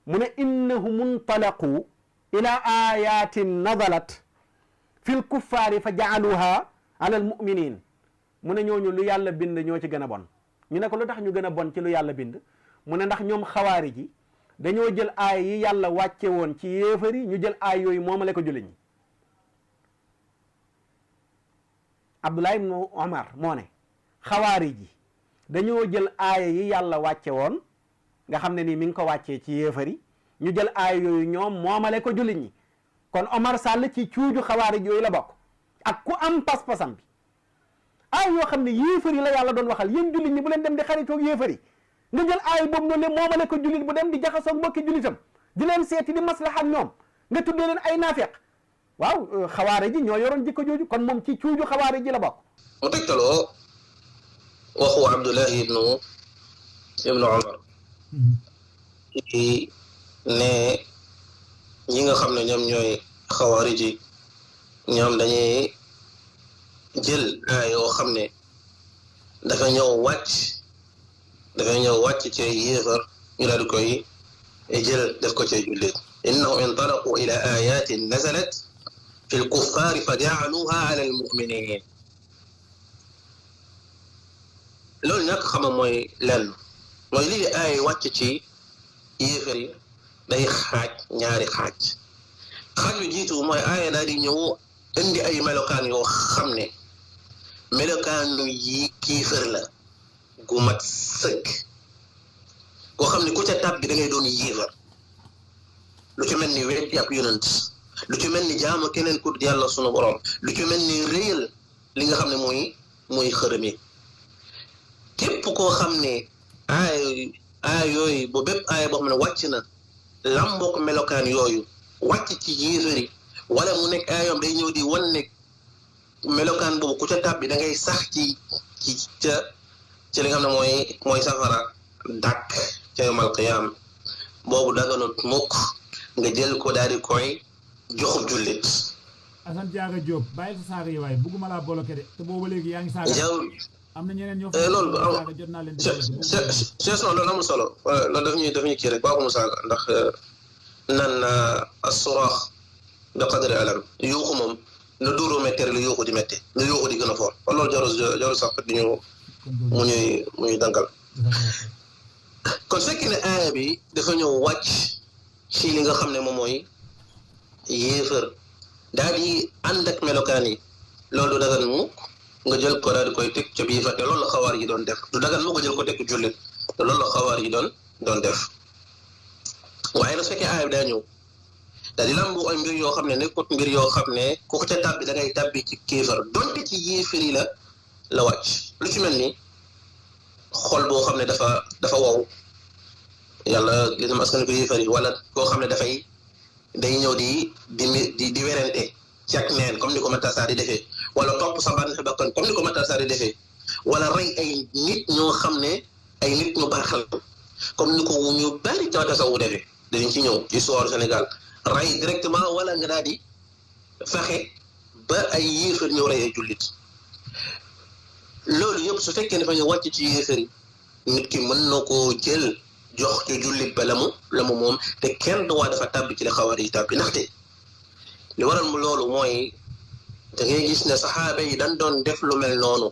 mu ne innahum muntalaqu ila ayatin nazalat fi l kuffaari fa jaaluha ala al muminin mu ne ñooñu lu yàlla bind ñoo ci gën a bon ñu ne ko lu tax ñu gën a bon ci lu yàlla bind mu ne ndax ñoom xawaari ji dañoo jël aay yi yàlla wàcce woon ci yéefari ñu jël aay yooyu moomale ko jullit ñi Abdullah ibn Umar moo ne xawaari ji dañoo jël aaya yi yàlla wàcce woon nga xam ne nii mi ngi ko wàccee ci yéefari ñu jël aaya yooyu ñoom moomale ko jullit ñi kon Omar Sall ci cuuju xawaari yooyu la bokk ak ku am pas-pasam bi aay yoo xam ne yéefari la yàlla doon waxal yéen jullit ñi bu leen dem di xaritoog yéefari nga jël aay boobu noonu ne moomale ko jullit bu dem di jaxasoog mbokki jullitam di leen seeti di maslaha ak ñoom nga tuddee leen ay naafeq waaw xawaari ji ñoo yoroon jikko jooju kon moom ci cuuju xawaari ji la bokk. mu tegtaloo waxu Abdullahi ibnu Umar ci ne ñi nga xam ne ñoom ñooy xawaari ji ñoom dañuy jël aay yoo xam ne dafa ñëw wàcc ci yéefar ñu daal di koy jël def ko ci jullit innahum intalaqu ila ayatin nazalat fi lkuffaari fa jaaluha ala almuminin loolu ñàkk xama mooy lenn mooy lii ay wàcc ci yéefar yi day xaaj ñaari xaaj bi jiitu mooy aaya daal di ñëw indi ay melokaan yoo xam ne melokaanu yi kiifar la gu mat sëkk koo xam ne ku ca tab bi da ngay doon yéefar lu ci mel ni weddi ab yonent lu ci mel ni jaamu keneen ku yàlla sunu borom lu ci mel ni réyal li nga xam ne mooy xërëm yi képp koo xam ne aay yooyu ba bépp aay boo xam ne wàcc na làmbook melokaan yooyu wàcc ci yéefari wala mu nekk aayoom day ñëw di wan ne melokaan boobu ku ca tàbbi da ngay sax ci li nga xam ne mooy safara dàkk ca yawmal qiyaam boobu daganut mukk nga jël ko daal di koy joxub jullit. Assane Diaga Diop bàyyi sa saaga yi waaye bugguma laa bloqué de te boobu léegi yaa ngi saaga. am na ñeneen ñoo xam loolu jot naa leen loolu amul solo loolu daf ñuy kii rek baaxuma saaga ndax nan as-suraax bi qadri alam yuuxu moom na dóoru métti rek lu yuuxu di métti lu yuuxu di gën a fort kon loolu jarul sax di ñu mu ñuy dankal kon fekk ne aaya bi dafa ñëw wàcc ci li nga xam ne moom mooy yéefar daal di ànd ak melokaan yi loolu du dagan mukk nga jël ko daal di koy teg ca biir te loolu la xawaar yi doon def du dagan mukk nga jël ko teg jullit te loolu la xawaar yi doon def waaye nag su fekkee aaya bi daa ñëw daal di lambu ay mbir yoo xam ne nekkut mbir yoo xam ne ku ko ca tàbbi da ngay tàbbi ci kéefar donte ci yéefar yi la wàcc lu ci mel ni xol boo xam ne dafa wow yàlla li dem askan ko yéefar yi wala koo xam ne day ñëw di werante ci ak neen comme ni ko Matar Sarr di defee wala topp sa bànneex bakkan comme ni ko Matar Sarr di defee wala rey ay nit ñoo xam ne ay nit ñu baax la comme ni ko ñu bari ca tasawu defee dinañ ci ñëw ci soor Sénégal rey directement wala nga daal di fexe ba ay yéefar ñëw rey ay jullit yëpp su fekkee dafa ñu wàcc ci yéefar yi nit ki mën na koo jël jox ci jullit ba la mu moom te kenn du waa dafa tàbbi ci li xawaar yi tàbbi ndaxte li waral mu loolu mooy da ngay gis ne saxaaba yi dañ doon def lu mel noonu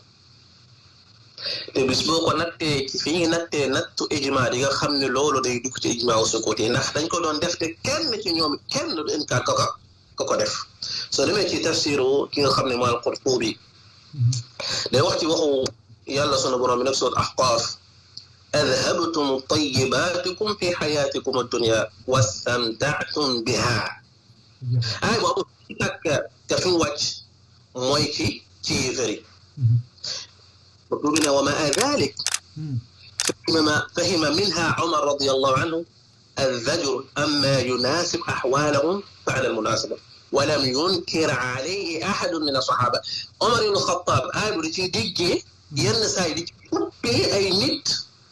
te bis boo ko nattee ci fi ñuy nattee nattu ijma di nga xam ne loolu day dugg ci ijma sukuti ndax dañ ko doon def te kenn ci ñoom kenn du inkaar ko def soo demee ci tafsiru ki nga xam ne mooy al-Qurtubi day wax ci waxu yàlla sunu borom bi nag suut Ahqaaf adhabtum tayyibatikum fi hayatikum ad-dunya wastamta'tum biha ay boobu takk ka fi mu wàcc mooy ci yéefari وقلنا ومع ذلك فهم منها عمر رضي الله عنه الزجر أما يناسب أحوالهم فعلى المناسبة ولم ينكر عليه أحد من الصحابة عمر بن الخطاب قال لي ديجي ينساي دي أي نيت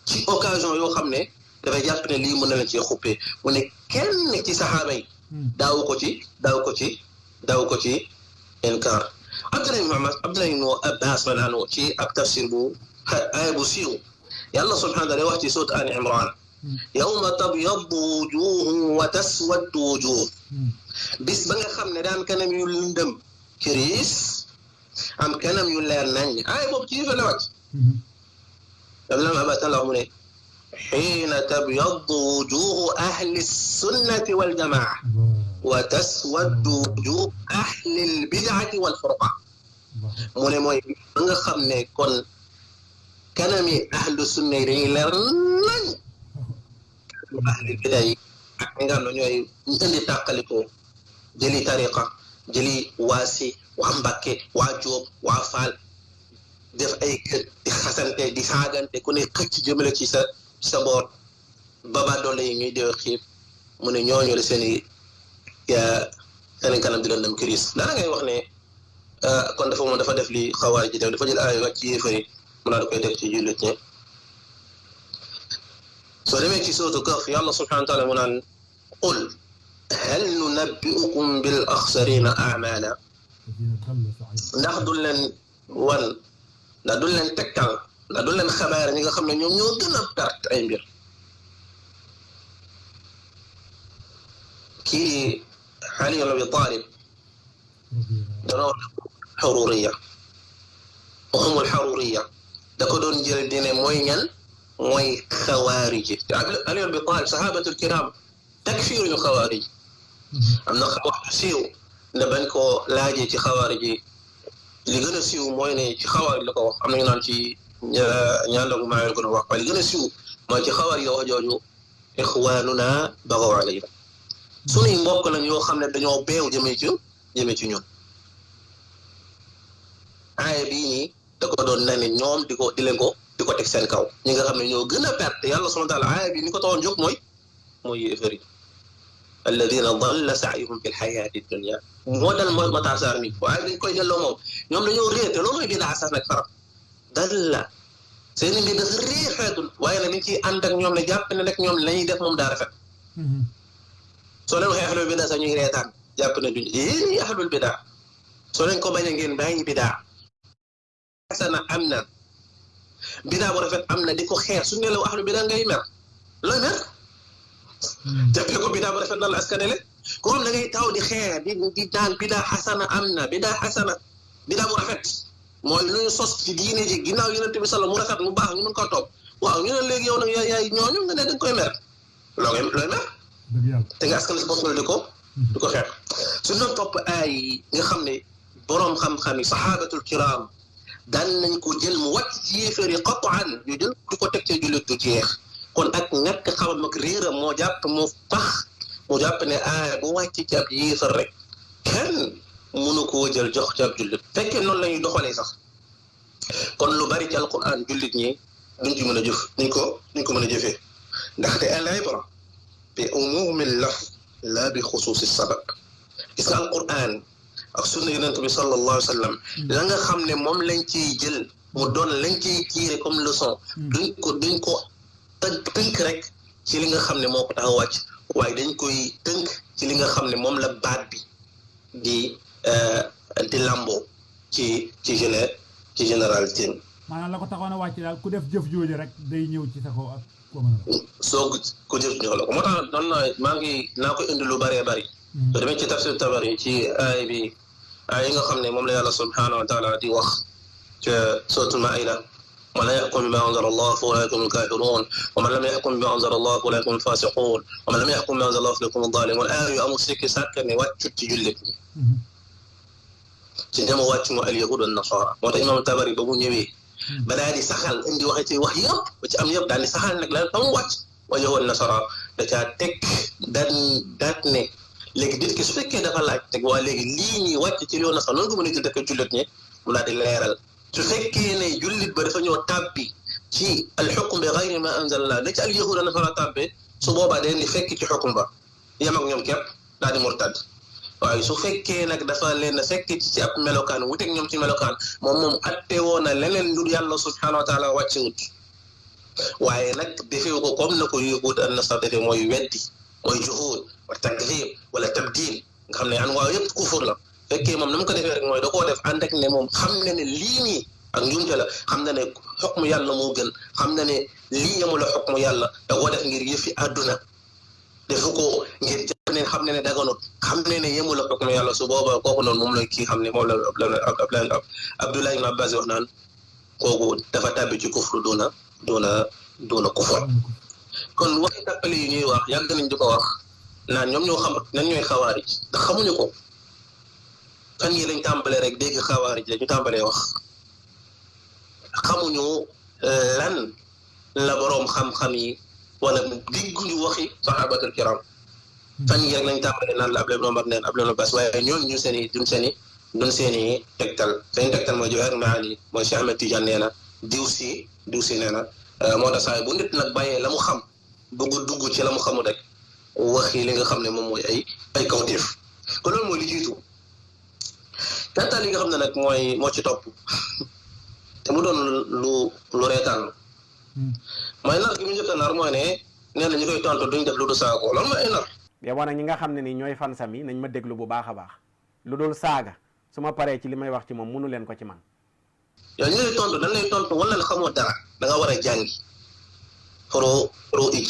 ci occasion yoo xam ne dafay jàpp ne lii mën na leen ci xuppee mu ne kenn ci saxaaba yi daaw ko ci inkaar Abdullah ibn Abbas anhu ci ab tafsir bu aaya bu siiw yàlla subhaanahu wa taala wax ci suut Ali Imran yawma tabyaddu wujuhun wa taswaddu wujuh bis ba nga xam ne daan kanam yu lëndëm kiriis am kanam yu leer nañ aaya boobu ci yëfe la wàcc Abdullah ibn Abbas la mu ne xiina tabyaddu wujuhu ahli sunnati wal jamaa wa taswaddu wujuh ahli al-bid'ati wal furqa mu ne mooy ba nga xam ne kon kanami ahlu sunna yi dañuy leer nañ ahli bid'a yi ak ñi nga xam ne ñooy indi tàqalikoo jëli tariqa jëli waasi waa Mbàkke waa Jóob waa Faal def ay kër di xasante di saagante ku ne xëcc jëmale ci sa boor baba doole yi ñuy deew xiif mu ne ñooñu la seen kanam di leen dem kiris dara ngay wax ne kon dafa def li xawaari ji def dafa jël ay wàcc ci yéefari mu naa da koy def ci jullit ñi soo demee ci sootu Kahf yàlla subhanahu wa taala mu naan qul hal nunabbi'ukum bil axsarina a'mala ndax du leen tegtal ndax du leen xabaar ñi nga xam ne ñoom ñoo gën a perte ay mbir kii Ali ibn Abi Talib danoo xaruriya humul xaruriya da ko doon jël dine mooy ñan mooy xawaariji te Ali ibn Abi Talib sahabatul kiram takfiir ñu xawaarij am na wax siiw ne bañ ko laajee ci xawaariji li gën a siiw mooy ne ci xawaarij la ko wax am nañu naan ci ñaandagu maa ko wax waaye li gën a siiw mooy ci xawaarij wax jooju ixwaanuna bagaw alayna sunuy mbokk lañ yoo xam ne dañoo beew jëmee ci ñun aaya bii nii da ko doon ne ñoom di ko teg seen kaw ñi nga xam ne ñoo gën a perte yàlla subhaanahu wa taala aaya bii ni ko taxoon jóg mooy yéefari alladina dalla saayuhum fi lxayaati dunia moo dal mooy Matar Sarr mi waaye dañ koy delloo moom ñoom dañoo réer te loolu mooy bidaa sax nag faram dalla seen mbir dafa réer xeetul waaye nag dañ ciy ànd ak ñoom ne jàpp ne nag ñoom la ñuy def moom daa rafet soo leen waxee ahlul bidaa sax ñu ngi reetaan jàpp ne duñ yéen ahlul bidaa soo leen ko bañ a ngeen bàyyi bidaa xasana am na bidaa bu rafet am na di ko xeer su ne la ahlul bidaa ngay mer looy mer jàppee ko bidaa bu rafet na la askanele ko xam da ngay taw di xeer di daan bidaa xasana am na bidaa xasana bidaa bu rafet mooy lu ñu sos ci diine ji ginnaaw yonent bi sala mu rafet mu baax ñu mën koo toog waaw ñu ne léegi yow nag yaay ñooñu nga ne dañ koy mer looy mer te nga askan si bopp di ko xeex su doon topp ay nga xam ne boroom xam-xam yi saxaabatul kiram daan nañ ko jël mu wàcc ci yéeféer yi qatan ñu jël di ko teg ci jullit du jeex kon ak ñàkk xamam ak réeram moo jàpp ne aaya bu wàcc ci ab yéefar rek kenn mënu koo jël jox ci ab jullit fekkee noonu la ñuy doxalee sax kon lu bari ci alquran jullit ñi duñ ci mën a jëf duñ ko mën a jëfee ndaxte al ibra bi umumi laf la bi xusuusi sabab gis nga alquran ak sunna yonent bi sallallahu alayhi wa sallam la nga xam ne moom lañ ciy jël mu doon lañ ciy tiire comme leçon duñ ko tënk rek ci li nga xam ne moo ko tax a wàcc waaye dañ koy tënk ci li nga xam ne moom la baat bi di lamboo ci généralité maanaam la ko taxoon a wàcc daal ku def jëf jooju rek day ñëw ci sa kaw ak ko mën a soo ko jëf ñëw la ko moo tax doon naa ko indi lu bëree bëri so demee ci tafsir Tabari ci aay bi aay yi nga xam ne moom la yàlla subhanahu wa taala di wax ca suratul Maa'ida ومن لا يحكم بما أنزل الله فأولئك هم الكافرون ومن لم يحكم بما أنزل الله فأولئك هم الفاسقون ومن لم يحكم بما أنزل الله فأولئك هم الظالمون آية أمر سكي ساكن واتشو تجلك عندما واتشو اليهود والنصارى وتا إمام التبري بابو نيوي بدأ سخل عندي وحيتي وحيب وتأم يبدأ أن سخل لك لا تم واتش واليهود والنصارى لتا تك داتني léegi dit ki su fekkee dafa laaj teg waa léegi lii ñuy wàcc ci yoon sax noonu ko mën a jël ak jullit ñi mu daal di leeral su fekkee ne jullit ba dafa ñëw tàbbi ci al xukm bi gayri ma anzalna la ci al yahuda nasara tàbbe su boobaa day di fekk ci xukm ba yem ak ñoom képp daal di murtad waaye su fekkee nag dafa leen fekk ci ab melokaan wuteeg ñoom ci melokaan moom atte woon na leneen lu yàlla subhanahu wa taala wàcce wut waaye nag defewu ko comme na ko yahud an nasara defee mooy weddi mooy juhud wa takdib wala tabdil nga xam ne an waaw yëpp kufur la fekkee moom na mu ko defee rek mooy da koo def ànd ak ne moom xam na ne lii nii ak njuumte la xam na ne xukmu yàlla moo gën xam na ne lii yemul la xukmu yàlla da koo def ngir yëfi àdduna defu ko ngir jàpp ne xam na ne daganut xam na ne yemul la xukmu yàlla su boobaa kooku noonu moom la kii xam ne moom la Abdullah ibn Abbas wax naan kooku dafa tàbbi ci kufru doona kufur kon waxi tàppale yi ñuy wax yàgg nañ di ko wax naan ñoom ñoo xam nan ñooy xawaarij ndax xamuñu ko fan yi lañ tàmbalee rek dégg xawaarij la ñu tàmbalee wax xamuñu lan la boroom xam-xam yi wala digguñu waxi sahabatul kiram fan yi rek lañ tàmbalee naan la Abdullah ibn Umar neen Abdullah ibn Abbas waaye ñoon ñu duñ seeni tegtal seen tegtal mooy Jawahirul Maani mooy Cheikh Ahmed Tidiane nee na diw si nee na moo tax saa bu nit nag bàyyee la mu xam bëgg dugg ci la mu xamul rek waxi li nga xam ne moom mooy ay kawteef kon loolu mooy li jiitu tantaal yi nga xam ne nag moo ci topp te mu doon lu reetaan mooy nar gi mu njëkk a nar mooy ne nee na ñu koy tontu duñ def lu du saako loolu mooy ay nar yow nag ñi nga xam ne ni ñooy fan sami nañ ma déglu bu baax a baax lu dul saaga su ma paree ci li may wax ci moom mënu leen ko ci man yow ñu lay tontu dañ lay tontu wala xamoo dara da nga war a jàngi pro ij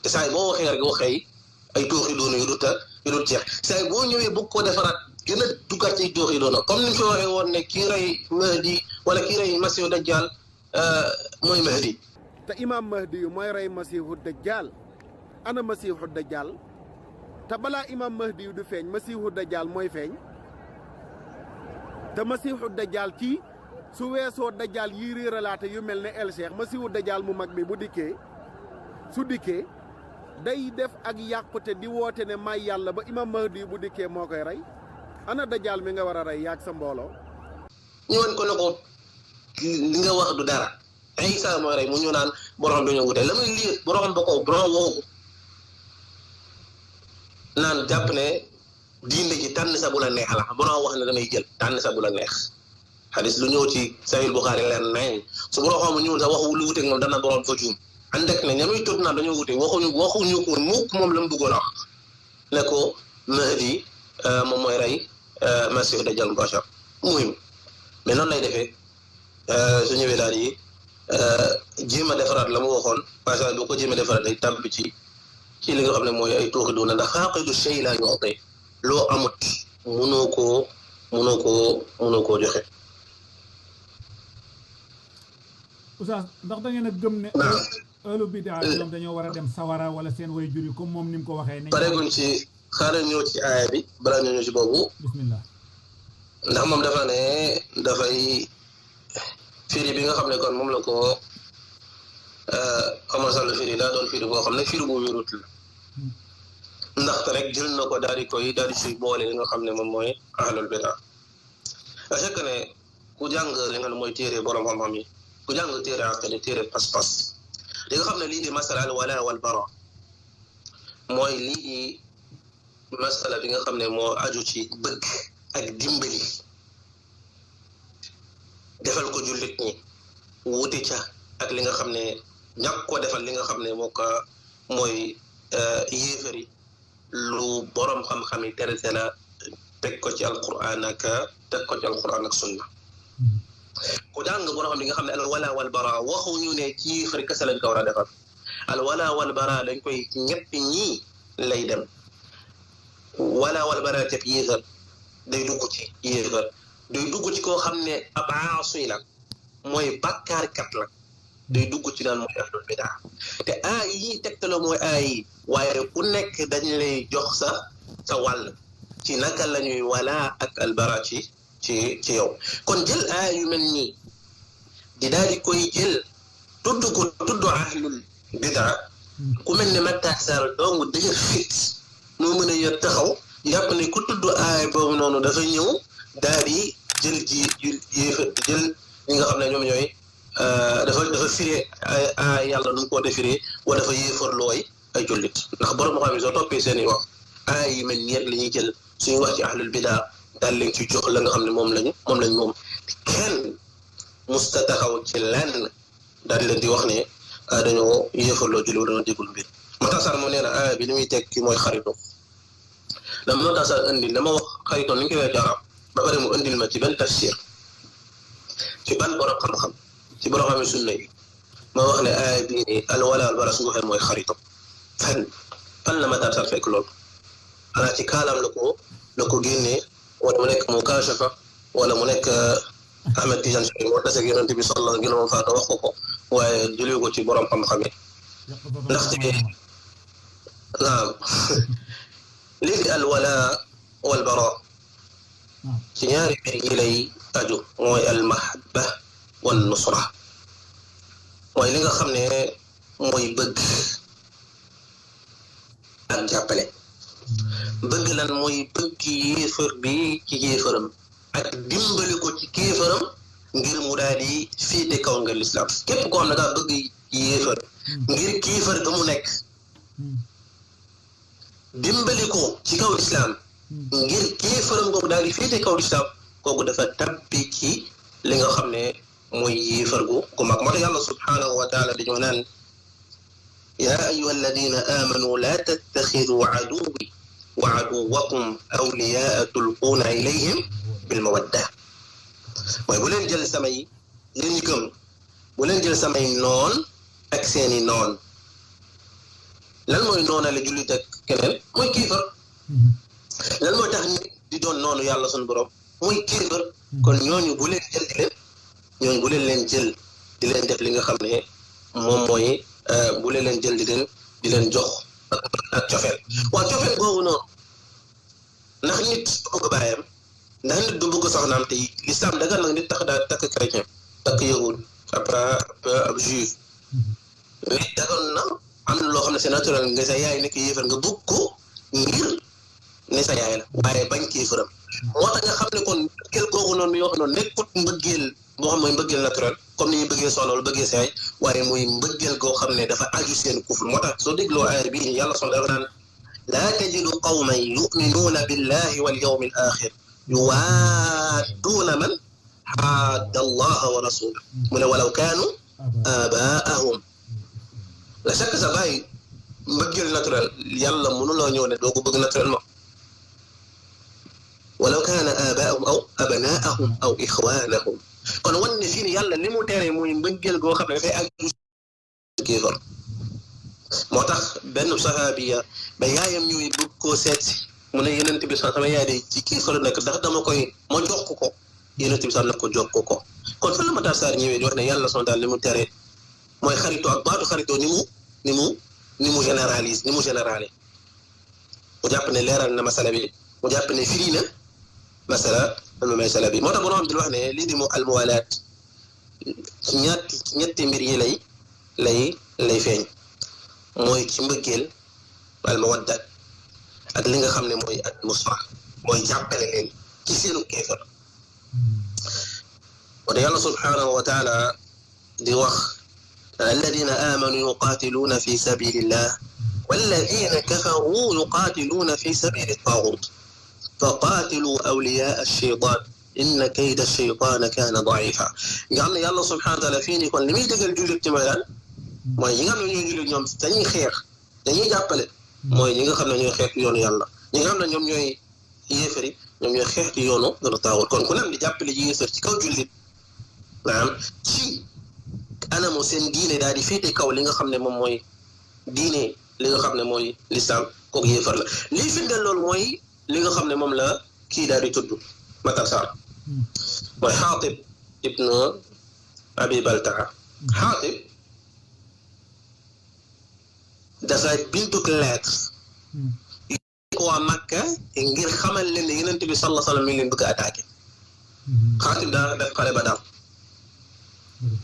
te saa yi boo waxee rek waxee ay tooxi doona yu dul jeex saa yi boo ñëwee bëgg koo defaraat gën a duggaat ci tooxi doona comme ni ñu fi waxee woon ne kii rey Mahdi wala kii rey Masihu Dajjal mooy Mahdi te imam Mahdi yu mooy rey Masihu Dajjal ana Masihu Dajjal te balaa imam Mahdi yu du feeñ Masihu Dajjal mooy feeñ te Masihu Dajjal kii su weesoo Dajjal yi réeralaate yu mel ne El Cheikh Masihu Dajjal mu mag bi bu dikkee su dikkee day def ak yàqute di woote ne may yàlla ba imam Mahdi bu dikkee moo koy rey ana Dajjal mi nga war a rey yaag sa mbooloo ñu wan ko ne ko li nga wax du dara Isa mooy rey mu ñu naan borom dañoo wute la muy lii borom ba ko borom waxu naan jàpp ne diine ji tànn sa bu la neex la borom wax ne damay jël tànn sa bu la neex xadis lu ñëw ci Sahih Bukhari leer nañ su borom xam ñëw sax waxu lu wuteeg moom dana borom fa juum ànd ak ne ñamuy tudd naan dañoo wute waxuñu ko mukk moom la mu bëggoon a wax ne ko Mahdi moom mooy rey Masiihu Dajjal mubashar muhim mais noonu lay defee su ñëwee daal yi jéem a defaraat la mu waxoon parce que boo ko jéem a defaraat day tàmb ci li nga xam ne mooy ay tooxi doona ndax faaqidu shay laa yu'ti loo amut mënoo koo joxe. Oustaz ndax da ngeen a gëm ne ahlu bidaa ñoom dañoo war a dem sawara wala seen way jur yi comme moom ni mu ko waxee ne pareeguñ ci xaaral ñëw ci aaya bi balaa ñëw ci boobu bismillah ndax moom dafa ne dafay firi bi nga xam ne kon moom la ko Omar Sall firi daa doon firi boo xam ne firi bu wérut la ndaxte rek jël na ko daal di si boole li nga xam ne moom mooy ahlul bidaa a fekk ne ku jàng li nga ne mooy téere borom xam-xam yi ku jàng téere aqida téere pas-pas li nga xam ne lii di masala al wala wal bara mooy lii di masala bi nga xam ne moo aju ci bëgg ak dimbali defal ko jullit ñi wuti ca ak li nga xam ne ñàkk ko defal li nga xam ne moo ko mooy yéefari lu borom xam-xam yi tere la teg ko ci alquran ak sunna ku jàng boo xam ne nga xam ne al wala wal bara waxuñu ne ci yéefar kese lañ ko war a defal al wala wal bara dañ koy ñetti ñii lay dem wala wal bara teb yéefar day dugg ci yéefar day dugg ci koo xam ne ab aasi la mooy bàkkaarkat la day dugg ci daan mooy ahlul bidaa te aay yi tegtaloo mooy aay yi waaye ku nekk dañ lay jox sa wàll ci naka la ñuy wala ak albara ci yow kon jël aay yu mel nii di daal di koy jël tudd ahlul bidaa ku mel ne Matar Sarr dong dëgër fit moo mën a yor taxaw jàpp ne ku tudd aay boobu noonu dafa ñëw daal di jël jël ñi nga xam ne ñoom ñooy dafa firé ay yàlla nu mu ko defiree wala dafa yéefarlooy ay jullit ndax borom xam ne soo toppee seen i wax ay yu mel nii rek la ñuy jël suñu wax ci ahlul bidaa daal leen ci jox la nga xam ne moom lañ moom kenn musta taxaw ci lenn daal leen di wax ne dañoo yéefarloo jullit dañoo déggul mbir Matar Sarr moom nee na aaya bi li muy teg ki mooy xarito dama Matar Sarr indil dama wax xarito ni ñu koy waxee ci arab ba pare mu indil ma ci benn tafsir ci ban borom xam-xam ci borom xam sunna yi ma wax ne aaya bii nii al wala al bara su waxee mooy xarito fan la Matar Sarr fekk loolu xanaa ci kaalam la ko génnee wala mu nekk mu kaashafa wala mu nekk Ahmed Tidiane Chérif moo taseeg yonent bi sallallahu alayhi wa sallam faata wax ko waaye jëlee ko ci borom xam-xam yi ndaxte naam léegi al wala wal bara ci ñaari mbir yi lay aju mooy al mahabba wan nusra mooy li nga xam ne mooy bëgg ak jàppale bëgg lan mooy bëgg yéefar bi ci yéefaram ak dimbali ko ci kéefaram ngir mu daal di féete kaw ngir lislaam képp koo xam ne daa bëgg yéefar ngir kéefar ga mu nekk dimbali ko ci kaw lislaam ngir kéefaram googu daal di féete kaw lislaam kooku dafa tabbi ci li nga xam ne mooy yéefar gu mag moo tax yàlla subhanahu wa taala dañoo naan yaa ayyuha alladina amanu la tattaxidu aduwi wa aduwakum awliyaa tulquuna ilayhim bil mawadda mooy bu leen jël samay yéen ñi gëm bu leen jël samay noon ak seeni noon lan mooy noonale jullit ak keneen mooy kiifar lan mooy tax nit di doon noonu yàlla sunu borom mooy kiifar kon ñooñu bu leen jël ñooñu bu leen jël di leen def li nga xam ne moom mooy bu leen jël di leen jox ak cofeel waaw cofeel boobu noonu ndax nit du bëgg baayam ndax nit du bëgg soxnaam te lislaam dagal nag nit tax daa takk chrétien takk yahud après ab juif nit dagal na am na loo xam ne c'est naturel nga sa yaay nekk yéefar nga bëgg ko ngir ne sa yaay la waaye bañ kéefaram moo tax nga xam ne kon mbëggeel googu noonu muy wax noonu nekkut mbëggeel boo xam mooy mbëggeel naturel comme ni ñuy bëggee soxna wala bëggee sa yaay waaye muy mbëggeel goo xam ne dafa aju seen kufr moo tax soo dégloo aaya bii yàlla son dafa naan laa tajidu qawman yuminuuna billahi wal yawmi al axir yuwaadduuna man xaadda allaha wa rasulahu mu ne walaw kaanu abaahum la chaque sa bàyyi mbëggeel naturel yàlla mënuloo ñëw ne doo ko bëgg naturellement walaw kaana abaahum aw abnaahum aw ixwaanahum kon wan ne fii ni yàlla li mu tere muy mbëggeel goo xam ne dafay aju kéefar moo tax benn saxaabiya ba yaayam ñuy bëgg koo seet mu ne yenent bi sax sama yaay de ci kéefar nekk ndax dama koy ma jox ko yenent bi sax na ko jox ko kon fan la Matar Sarr ñëwee di wax ne yàlla son daal li mu tere mooy xaritoo ak baatu xaritoo ni mu généralise ni mu générale mu jàpp ne leeral na masala bi mu jàpp ne firi na masala bi moo tax borom di wax ne lii di mu almuwalaat ci ñetti mbir yi lay feeñ mooy ci mbëggeel almawadda ak li nga xam ne mooy ak nusra mooy jàppale leen ci seenu kéefar moo tax yàlla subhanahu wa taala di wax alladina amanu yuqatiluuna fi sabilillah walladina kafaru yuqatiluuna fi sabili taagut faqatilu awliyaa alcheytan inna kayda alcheytaana kaana daifa nga xam ne yàlla subhanahu wa taala fii nii kon li muy dëggal jullit ci mooy lan mooy ñi nga xam ne ñooy jullit ñoom dañuy xeex dañuy jàppale mooy ñi nga xam ne ñooy xeex ci yoonu yàlla ñi nga xam ne ñoom ñooy yéefari ñoom ñooy xeex ci yoonu taagut kon ku leen di jàppale ji yéefar ci kaw jullit maanaam ci anamu seen diine daal di féete kaw li nga xam ne moom mooy diine li nga xam ne mooy lislaam kooku yéefar la lii firndeel loolu mooy li nga xam ne moom la kii daal di tudd Matar Sarr mooy Xaatib ibnu Abi Baltaa Xaatib dafa binduk lettre ko waa Makka ngir xamal leen ne Yonent bi sallallahu alayhi wa sallam mi ngi leen bëgg a attaqué Xaatib daa def xare ba daal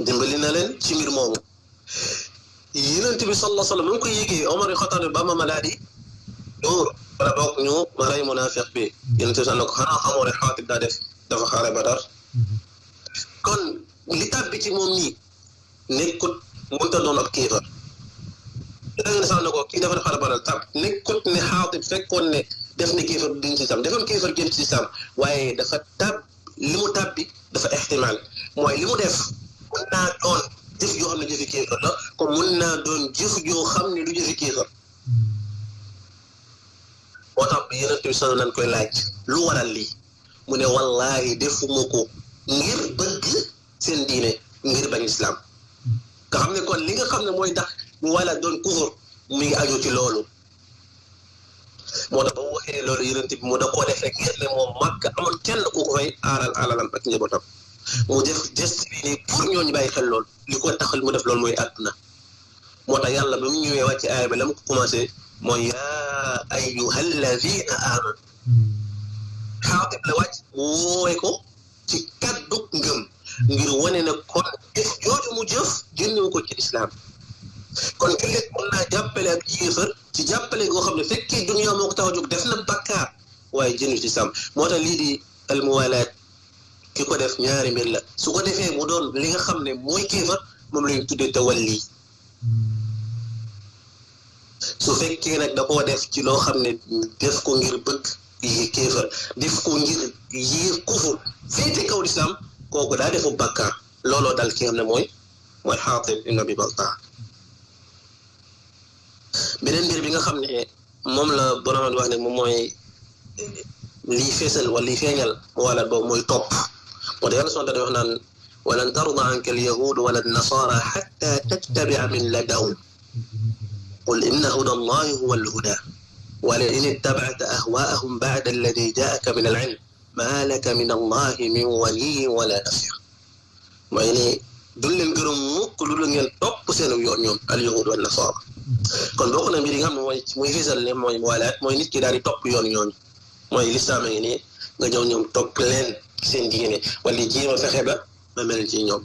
dimbali na leen ci mbir moomu Yonent bi sallallahu alayhi wa sallam mu ngi ko yégee Omar yu Xattaab ba ma daal di dóor wala boog ñu ma rey munaafiq bi Yonent bi sax na ko xanaa xamoo ne Xaatib daa def dafa xare ba daal kon li tàbbi ci moom nii nekkut mënta doon ab kéefar danga sax na ko kii dafa def xare ba daal tab nekkut ne Xaatib fekkoon ne def ne kéefar duñ ci sam defoon kéefar génn ci sam waaye dafa tab li mu tàbbi dafa ixtimaal mooy li mu def mën naa doon jëf joo xam ne jëfi kéefar la comme mën naa doon jëf joo xam ne du jëfi kéefar moo tax bi Yonent bi solo nañ koy laaj lu waral lii mu ne wallaahi defuma ko ngir bëgg seen diine ngir bañ islam nga xam ne kon li nga xam ne mooy tax mu wala doon kufur mu ngi aju ci loolu moo tax ba mu waxee loolu Yonent bi mu da koo def rek ngir ne moom Makka amul kenn ku ko fay aaral alalam ak njabootam mu def geste bi nii pour ñooñu bàyyi xel loolu li ko taxal mu def loolu mooy àdduna moo tax yàlla ba mu ñëwee wàcc aaya bi la mu ko commencé mooy yaa ayyuhal lazina aamanu Xaatib la wàcc woowe ko ci kaddu ngëm ngir wane na kon jëf jooju mu jëf génnewu ko ci lislaam kon jullit mën naa jàppale ak yéefar ci jàppale goo xam ne fekkee dunya moo ko tax a jóg def na bakkaar waaye jëndu ci lislaam moo tax lii di almuwalaat ki ko def ñaari mbir la su ko defee mu doon li nga xam ne mooy kéefar moom lañu tuddee tawalli su fekkee nag da koo def ci loo xam ne def ko ngir bëgg yi kéefar def ko ngir yiir kufur féete kaw lislaam kooku daa defu bakkaar looloo dal ki nga xam ne mooy Xaatib ibn Abi Baltaa beneen mbir bi nga xam ne moom la borom wax ne moom mooy lii feesal wala lii feeñal wala boobu mooy topp moo tax yàlla subhaanahu wa taala wax naan walan tarda anka al-yahuudu wala an-nasaara xatta tattabia millatahum qul inna huda allahi huwa al-hudaa wala in ittabacta ahwaa'ahum bacda alladi jaaka min al-cilm maa laka min allahi min waliyyin wala nasir mooy ne duñ leen gërëm mukk lu la ngeen topp seen yoon ñoom al-yahuud wa nasaara kon bokk na mbir yi nga xam ne mooy muy fisal ne mooy walaat mooy nit ki daal di topp yoon ñooñu mooy lislaam a ngi nii nga ñëw ñoom topp leen seen diine wala di jéem a fexe ba ma mel ci ñoom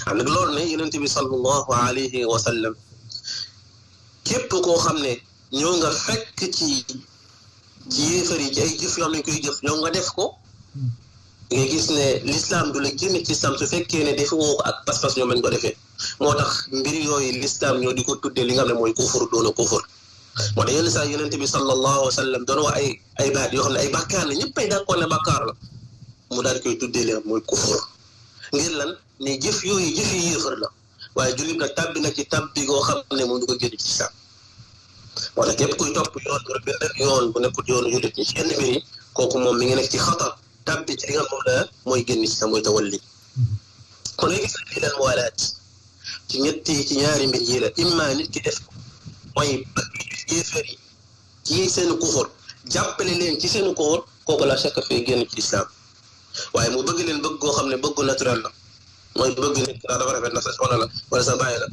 am nag loolu ne Yonent bi sallallahu alayhi wa sallam képp koo xam ne ñëw nga fekk ci yéefar yi ci ay jëf yoo xam ne koy jëf ñëw nga def ko nga gis ne l'islam du la génne ci islam su fekkee ne defewoo ko ak pas-pas ñoom lañ ko defee moo tax mbir yooyu l'islam ñoo di ko tuddee li nga xam ne mooy kufur doona kufur moo tax yenn saa Yonent bi sallallahu alayhi wa sallam doon wax ay baat yoo xam ne ay bàkkaar la ñëpp ay d'accord ne bàkkaar la mu daal di koy tuddee li mooy kufur ngir lan ne jëf yooyu jëf yi yéefar la waaye jullit nag tàbbi na ci tàbbi goo xam ne moom du ko génn ci islam moo tax képp kuy topp yoon bu benn yoon bu nekkul yoonu jullit ñi ci yenn mbir yi kooku moom mi ngi nekk ci xatar tàbbi ci li nga moom la mooy génn ci sa mooy tawalli kon nga gis lii leen walaat ci ci ñaari mbir yi la imma nit ki def mooy bëgg yéefar yi ci seen kufur jàppale leen ci seen kufur kooku la chaque fee génn ci islam waaye mu bëgg leen bëgg goo xam ne bëggu naturel la mooy bëgg nit ndax dafa rafet na sa soxna la wala sa bàyyi la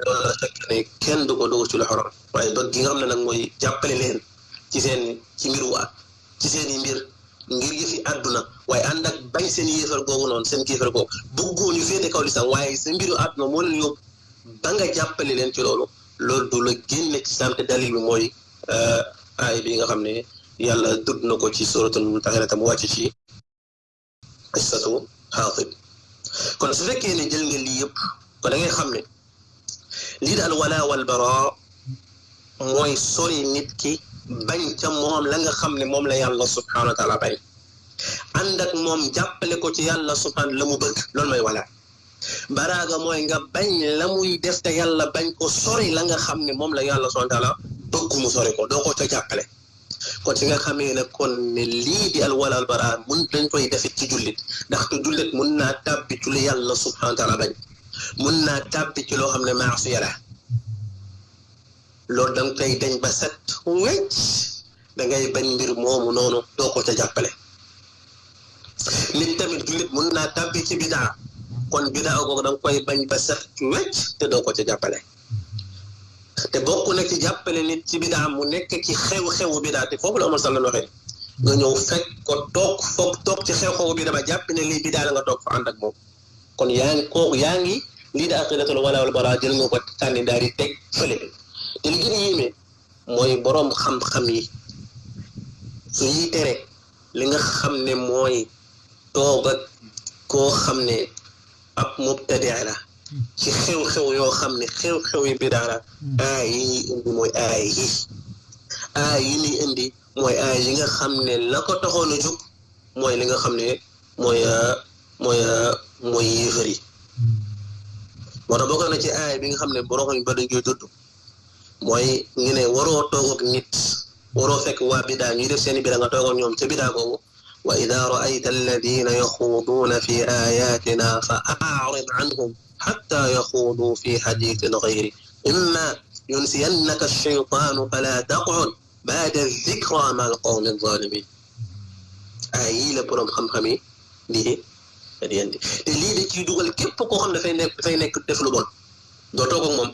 loolu la fekk ne kenn du ko dugg ci lu xaram waaye bëgg gi nga xam ne nag mooy jàppale leen ci mbiru waat ci seen i mbir ngir yëfi àdduna waaye ànd ak bañ seen yéefar googu noonu seen kéefar googu bëggoo ñu féete kaw lislaam waaye sa mbiru àdduna moo leen yóbbu ba nga jàppale leen ci loolu du la génne ci islam te dalil bi mooy aay bi nga xam ne yàlla tudd na ko ci suratul Mumtahana tam wàcc ci qissatu Xaatib kon su fekkee ne jël nga lii yëpp kon da ngay xam ne lii daal wala wal bara mooy sori nit ki bañ ca moom la nga xam ne moom la yàlla subhanahu wa taala bañ ànd ak moom jàppale ko ci yàlla subhanahu la mu bëgg loolu mooy wala baraaga mooy nga bañ la muy def te yàlla bañ ko sori la nga xam ne moom la yàlla subhanahu wa taala bëgg mu sori ko doo ko ca jàppale kon si nga xamee ne kon ne lii di al wala al bara mun dañ koy defit ci jullit ndaxte jullit mun naa tàbbi ci lu yàlla subhanahu wa taala bañ mun naa tàbbi ci loo xam ne maasiya la loolu danga koy dañ ba set wecc dangay bañ mbir moomu noonu doo ko ca jàppale nit tamit jullit mun naa tàbbi ci bidaa kon bidaa googu danga koy bañ ba set wecc te doo ko ca jàppale te bokk na ci jàppale nit ci bidaa mu nekk ci xew-xewu bidaa te foofu la Omar Sall waxee nga ñëw fekk ko toog ci xew-xewu bi dama jàpp ne lii bidaa la nga toog fa ànd ak moom kon yaa ngi lii da aqidatul wala wal bara jël nga ko tànni daal di teg fële te li gën a yéeme mooy boroom xam-xam yi su ñuy tere li nga xam ne mooy toog ak koo xam ne ab mubtadi la ci xew-xew yoo xam ne xew-xew yi bidaa la aay yi ñuy indi mooy aay yi indi mooy aay yi nga xam ne la ko taxoon a jóg mooy li nga xam ne mooy yéefar yi moo tax bokk na ci aay bi nga xam ne borom ba dañ koy tudd mooy ñu ne waroo toog ak nit waroo fekk waa bidaa ñuy def seeni bidaa nga toog ak ñoom ca bidaa boobu wa ida raayta alladina yaxuuduuna fi ayatina fa a'rid anhum xatta yaxuuduu fi xadiisin gayri imma yunsiyannaka alcheytaanu fala taqcud baada dikra ma alqawmi alzalimin aay yii la borom xam-xam yi di andi te lii da ciy dugal képp koo xam ne dafay nekk def lu bon doo toog ak moom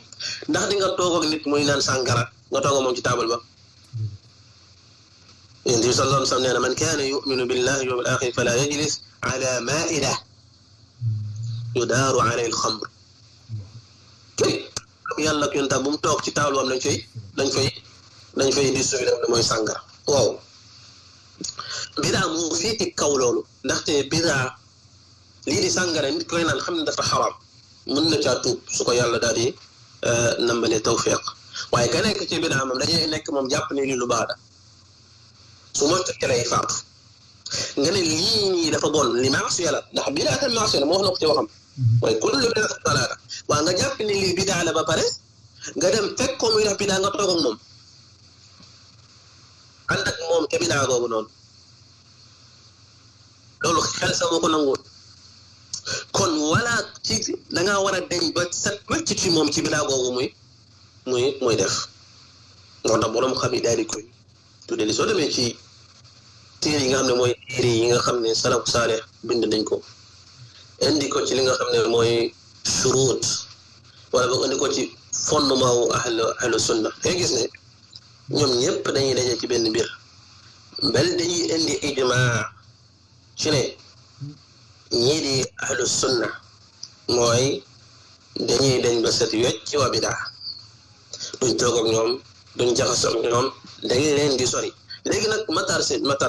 ndax di nga toog ak nit muy naan sàngara nga toog ak moom ci taabal ba yonent bi sallallahu alayhi wa sallam nee na man kaana yuminu billahi wal axir fala yajlis ala maida yudaaru alayhi alxamr yàlla ak yonent bu mu toog ci taabal bam dañ fay distribué ne mooy sàngara waaw bidaa moo féeti kaw loolu ndaxte bidaa lii di sàngara nit koy naan xam ne dafa xaraam mën na caa tuub su ko yàlla daal di nambale tawfiq waaye ka nekk ci bidaa moom dañuy nekk moom jàpp ne lii lu baax la su ma tëkkee lay faatu nga ne lii nii dafa bon li maasiya la ndax bidaa tam maasiya la moo wax na ko ci waxam waaye kullu bidaa dalaala waaye nga jàpp ne lii bidaa la ba pare nga dem fekk ko muy def bidaa nga toog ak moom ànd ak moom ca bidaa googu noonu loolu xel sa moo ko nanguwul kon wala ci dangaa war a deñ ba set wecc ci moom ci bidaa googu muy def moo tax borom xam yi daal di koy tudde li soo demee ci téere yi nga xam ne mooy téere yi nga xam ne salafu saalih bind nañ ko indi ko ci li nga xam ne mooy shuruut wala boog indi ko ci fondement wu ahlu sunna day gis ne ñoom ñëpp dañuy daje ci benn mbir bel dañuy indi ijmaa ci ne ñii di ahlu sunna mooy dañuy dañ ba set wecc ci waa bidaa duñ toog ak ñoom duñ jaxasoo ak ñoom dañuy leen di sori léegi nag Matar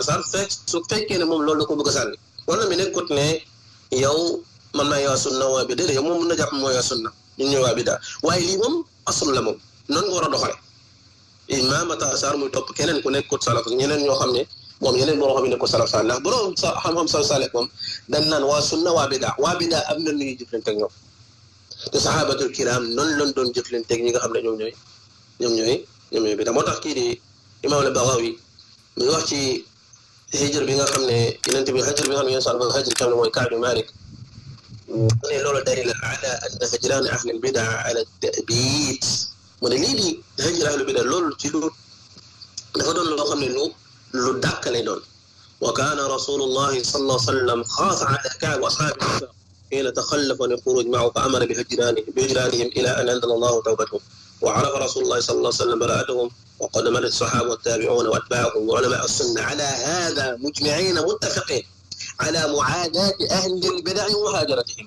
Sarr su fekkee ne moom loolu la ko bëgg a sànni wala mi nekkut ne yow man naa waa sunna waa bi déedéet yow moom mën na jàpp mooy waa sunna ñun ñooy waa bidaa waaye lii moom asul la moom noonu nga war a doxale imam Matar Sarr muy topp keneen ku nekkut salaf ñeneen ñoo xam ne moom yeneen boo xam ne nekkut salaf salih ndax borom xam-xam salih moom dañ naan waa sunna waa bidaa am na nu ñuy jëflante ak ñoom te sahabatul kiram noonu lañ doon jëflante ak ñi nga xam ne ñoom ñooy bidaa moo tax kii di imam al-Baghawi mi ngi wax ci hijr bi nga xam ne yeneen bi hijr bi nga xam ne yéen sal hijr xam ne mooy Kaab Malik mu ne loolu dalil ala anna hijran ahli al-bidaa ala at-ta'bid mu ne lii di hijr ahli al-bidaa loolu ci lu dafa doon loo xam ne lu dàkk lay doon wa kaana rasulullahi sallallahu alayhi wa sallam xaasa ala Kaab wa ashaabihi hiina taxallafa an al-xuruuj ma'ahu fa amara bi hijraanihim ila an anzala Allahu tawbatahum wa arafa rasulullahi sallallahu alayhi wa sallam baraa'atahum وقد مر الصحابة والتابعون وأتباعهم وعلماء السنة على هذا مجمعين متفقين على معاداة أهل البدع ومهاجرتهم.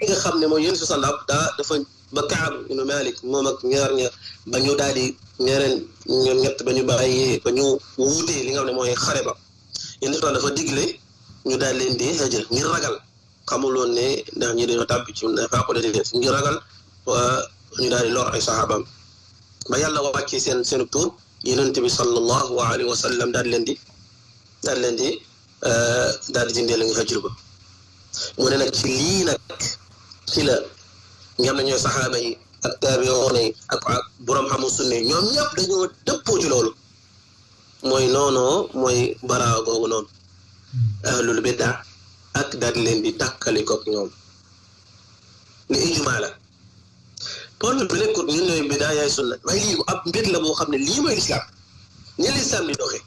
nga xam ne mooy yéen si sànq dafa ba Kaab ibn Malik moom ak ñaar ña ba ñu daal di ñeneen ñoom ñett ba ñu bàyyee ba ñu wuutee li nga xam ne mooy xare ba yéen si dafa digle ñu daal leen di hijra ngir ragal xamuloon ne ndax ñi dañoo tàbbi ci faaqu de ngir ragal ñu daal di lor ay saxaabaam ba yàlla wàccee seen tur yonent bi sallallahu alayhi wa sallam daal leen di dindee la nga hijra ba mu ne nag ci lii nag ci la nga xam ne ñooy saxaaba yi ak taabi'oon yi ak borom xamu sunne ñoom ñëpp dañoo dëppoo ci loolu mooy noonoo mooy baraa googu noonu ahlul bid'a ak daal leen di tàkkali koog ñoom li ijmaa la problème bi nekkul ñun ñooy bid'a yaay sunna waaye lii ab mbir la boo xam ne lii mooy lislaam ni lislaam di doxee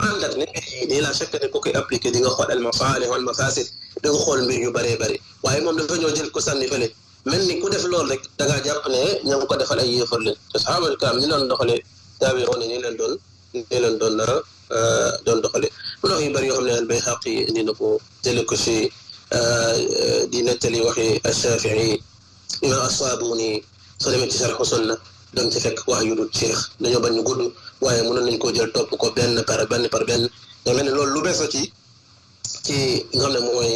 ànd ak ne nii la chaque ne ko koy appliqué di nga xool al masaalih wal mafasid da nga xool mbir yu bëree bëri waaye moom dafa ñoo jël ko sànni fële mel ni ku def loolu rek da ngaa jàpp ne ñoo ngi ko defal ay yéefar leen te saxaabal karam ñu doon doxalee taabi'oon ni leen doon doxalee mu wax yu bëri yoo xam ne al Bayhaqi indi na ko jële ko si di nettali waxi Shafii imam As-Sabuni soo demee ci Sharh Sunna danga ci fekk wax yu dul Cheikh dañoo bañ ñu gudd waaye mënoon nañ koo jël topp ko benn par benn nga mel ne loolu lu bees la ci nga xam ne mooy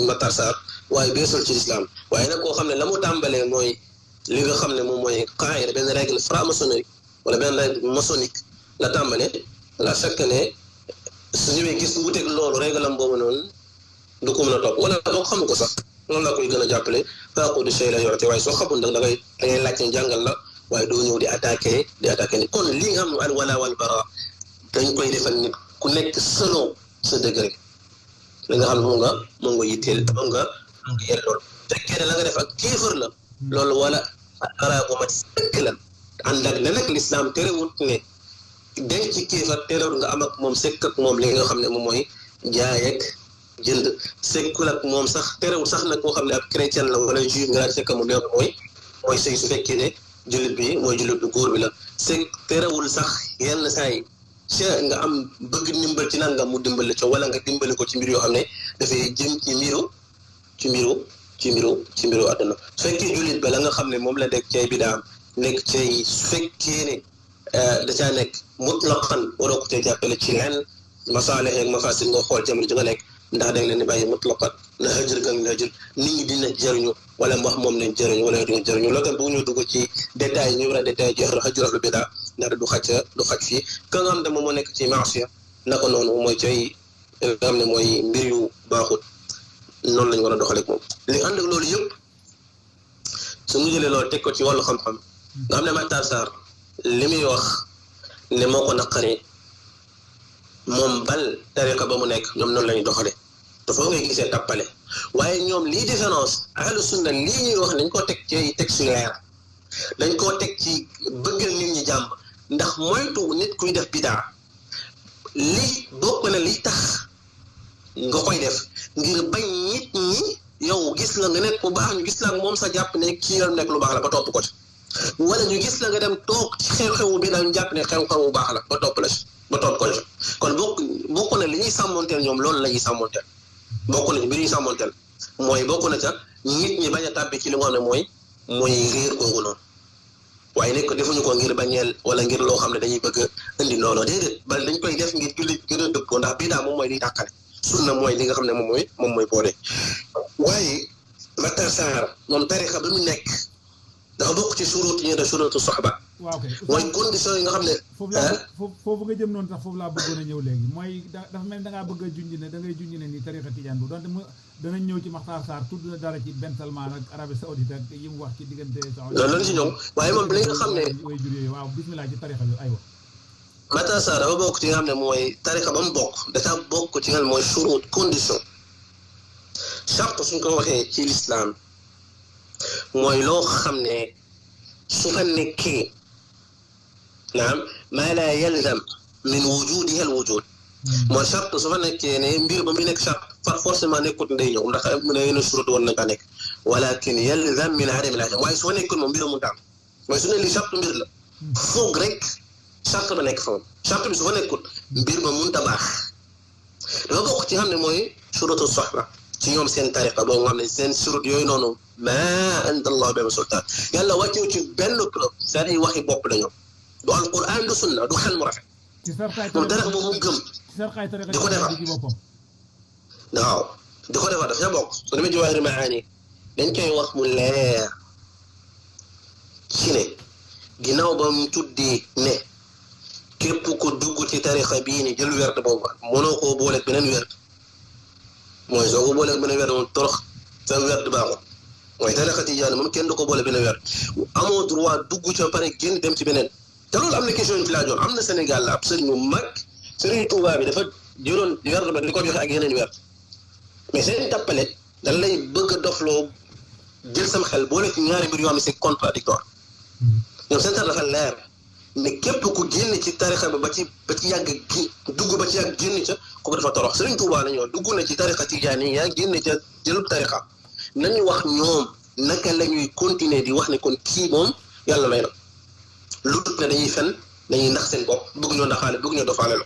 Matar Sarr waaye beesul ci islam waaye nag koo xam ne la mu tàmbalee mooy li nga xam ne moom mooy qaida benn règle franc-maçonnique wala benn règle maçonnique la tàmbalee la fekk ne su ñëwee gis wuteeg loolu règle am boobu noonu du ko mën a topp wala boo xamu ko sax loolu laa koy gën a jàppale faaqudu shay la yorate waaye soo xamul nag da ngay laaj ne jàngal la waaye doo ñëw di attaqué ni kon li nga xam ne al wala wal bara dañ koy defal nit ku nekk selon sa degré li nga xam ne moom nga yitteel moom nga yellool fekkee ne la nga def ak kéefër la loolu wala bara bu mat sëkk la ànd ak ne nag l'islam terewut ne denc ci kéefër terewut nga am ak moom sekk ak moom li nga xam ne moom mooy jaay ak jënd sekkul ak moom sax terewul sax nag koo xam ne ab chrétien la wala juif nga daan sekk mu néew mooy sëy su fekkee ne jullit bi mooy jullit bu góor bi la sekk terewul sax yenn saa yi nga am bëgg ndimbal ci nangam mu dimbali co wala nga dimbali ko ci mbir yoo xam ne dafay jëm ci mbiru àdduna su fekkee jullit ba la nga xam ne moom la nekk cay bidaam nekk cay su fekkee ne da caa nekk mutlaqan waroo ko cay jàppale ci lenn masaalih ak mafasid nga xool jamono ji nga nekk ndax da nga leen di bàyyi mutlaqan na hajr gang na hajr nit ñi dina jëriñu wala mu wax moom nañ jëriñu wala duñ jëriñu loolu tam bu ñu dugg ci détail ñu war a détail ci hajr ahlu bidaa ndax du xaj fii ka nga xam ne moom moo nekk ci maasiya naka noonu mooy cay nga xam ne mooy mbir yu baaxut noonu lañu war a doxaleeg moom li ànd ak loolu yëpp su mu jëlee loolu teg ko ci wàllu xam-xam nga xam ne Matar Sarr li muy wax ne moo ko naqaree moom bal tariqa ba mu nekk ñoom noonu la ñuy doxale te foo ngay gisee tappale waaye ñoom lii différence ahlu sunna lii ñuy wax dañ koo teg ci texte leer dañ koo teg ci bëggal nit ñi jàmm ndax moytu nit kuy def bidaa lii bokk na li tax nga koy def ngir bañ nit ñi yow gis la nga nekk bu baax ñu gis la ak moom sa jàpp ne kii la nekk lu baax la ba topp ko ci wala ñu gis la nga dem toog ci xew-xewu bi daal ñu jàpp ne xew-xew bu baax la ba topp la ci ba topp ko ci kon bokk na li ñuy sàmmoonteel ñoom loolu la ñuy sàmmoonteel bokk na ci mbir ñuy sàmmoonteel mooy bokk na ca nit ñi bañ a tàbbi ci li nga xam ne mooy réer googu noonu waaye nekk defuñu ko ngir bañeel wala ngir loo xam ne dañuy bëgg a indi noonu déedéet bal dañ koy def ngir jullit gën a dëppoo ndax bidaa moom mooy liy tàkkale sunna mooy li nga xam ne moom mooy boole waaye Matar Sarr moom tarixa bi mu nekk dafa bokk ci surut ñu ne surutu soxba waaw kay mooy condition yi nga xam ne foofu nga jëm noonu tax foofu laa bëggoon a ñëw léegi mooy dafa mel da ngaa bëgg a junj ne da ngay junj ne ni tarixa tijaan bu donte danañ ñëw ci Matar Sarr tudd na dara ci Ben Salman ak Arabie Saoudite ak yi mu wax ci diggante loolu ci ñëw waaye moom li nga xam ne way jur yooyu waaw bismillah ci tarixa bi aywa Matar Sarr dafa bokk ci nga xam ne mooy tarixa ba mu bokk dafa bokk ci nga xam ne mooy surut condition charte suñ ko waxee ci l'islam mooy loo xam ne su fa nekkee naam maa laa yalzam min wujudiha al wujud mooy charte su fa nekkee ne mbir ba muy nekk charte par forcément nekkut ndey ñëw ndax mu ne yenn surut woon na kaa nekk walakin yalzam min adam al adam waaye su fa nekkul moom mbir mu taam mooy su ne li charte mbir la foog rek charte ba nekk fa moom charte bi su fa nekkut mbir ba mënut a baax dafa bokk ci xam ne mooy surutu soxla ci ñoom seen tariqa boo nga xam ne seen surut yooyu noonu maa anzala Allahu bihaa min sultaan yàlla wàccewu ci benn club seen ay waxi bopp la ñoom du alquran du sunna du xel mu rafet moom tariqa boobu mu gëm di ko defar waaw di ko defar daf ca bokk su demee Jawaahir Maani dañ koy wax mu leer ci ne ginnaaw ba mu tuddee ne képp ku dugg ci tariqa bii ni jël werd boobu mënoo koo booleeg beneen werd mooy soo ko booleeg beneen werd moom torox sa werd baaxul mooy tariqa tijaan moom kenn du ko boole benn weer amoo droit dugg ca pare génn dem ci beneen te loolu am na question yu fi laajoon am na Sénégal la ab sëriñ bu mag sëriñ Touba bi dafa jëloon weer ba di ko joxe ak yeneen weer mais seen tappale dañ lay bëgg a dofloo jël sam xel boole ci ñaari mbir yoo xam ne c'est contradictoire ñoom seen tar dafa leer ne képp ku génn ci tariqa bi ba ci yàgg dugg ba ci yàgg génn ca kooku dafa torox sëriñ Touba la ñoo dugg na ci tariqa tijaan yi yaa génn ca jëlub tariqa nañu wax ñoom naka la ñuy continuer di wax ne kon kii moom yàlla may na lu dut ne dañuy fen dañuy nax seen bopp bëgg ñoo ndaxaale bëgg ñoo dofaale la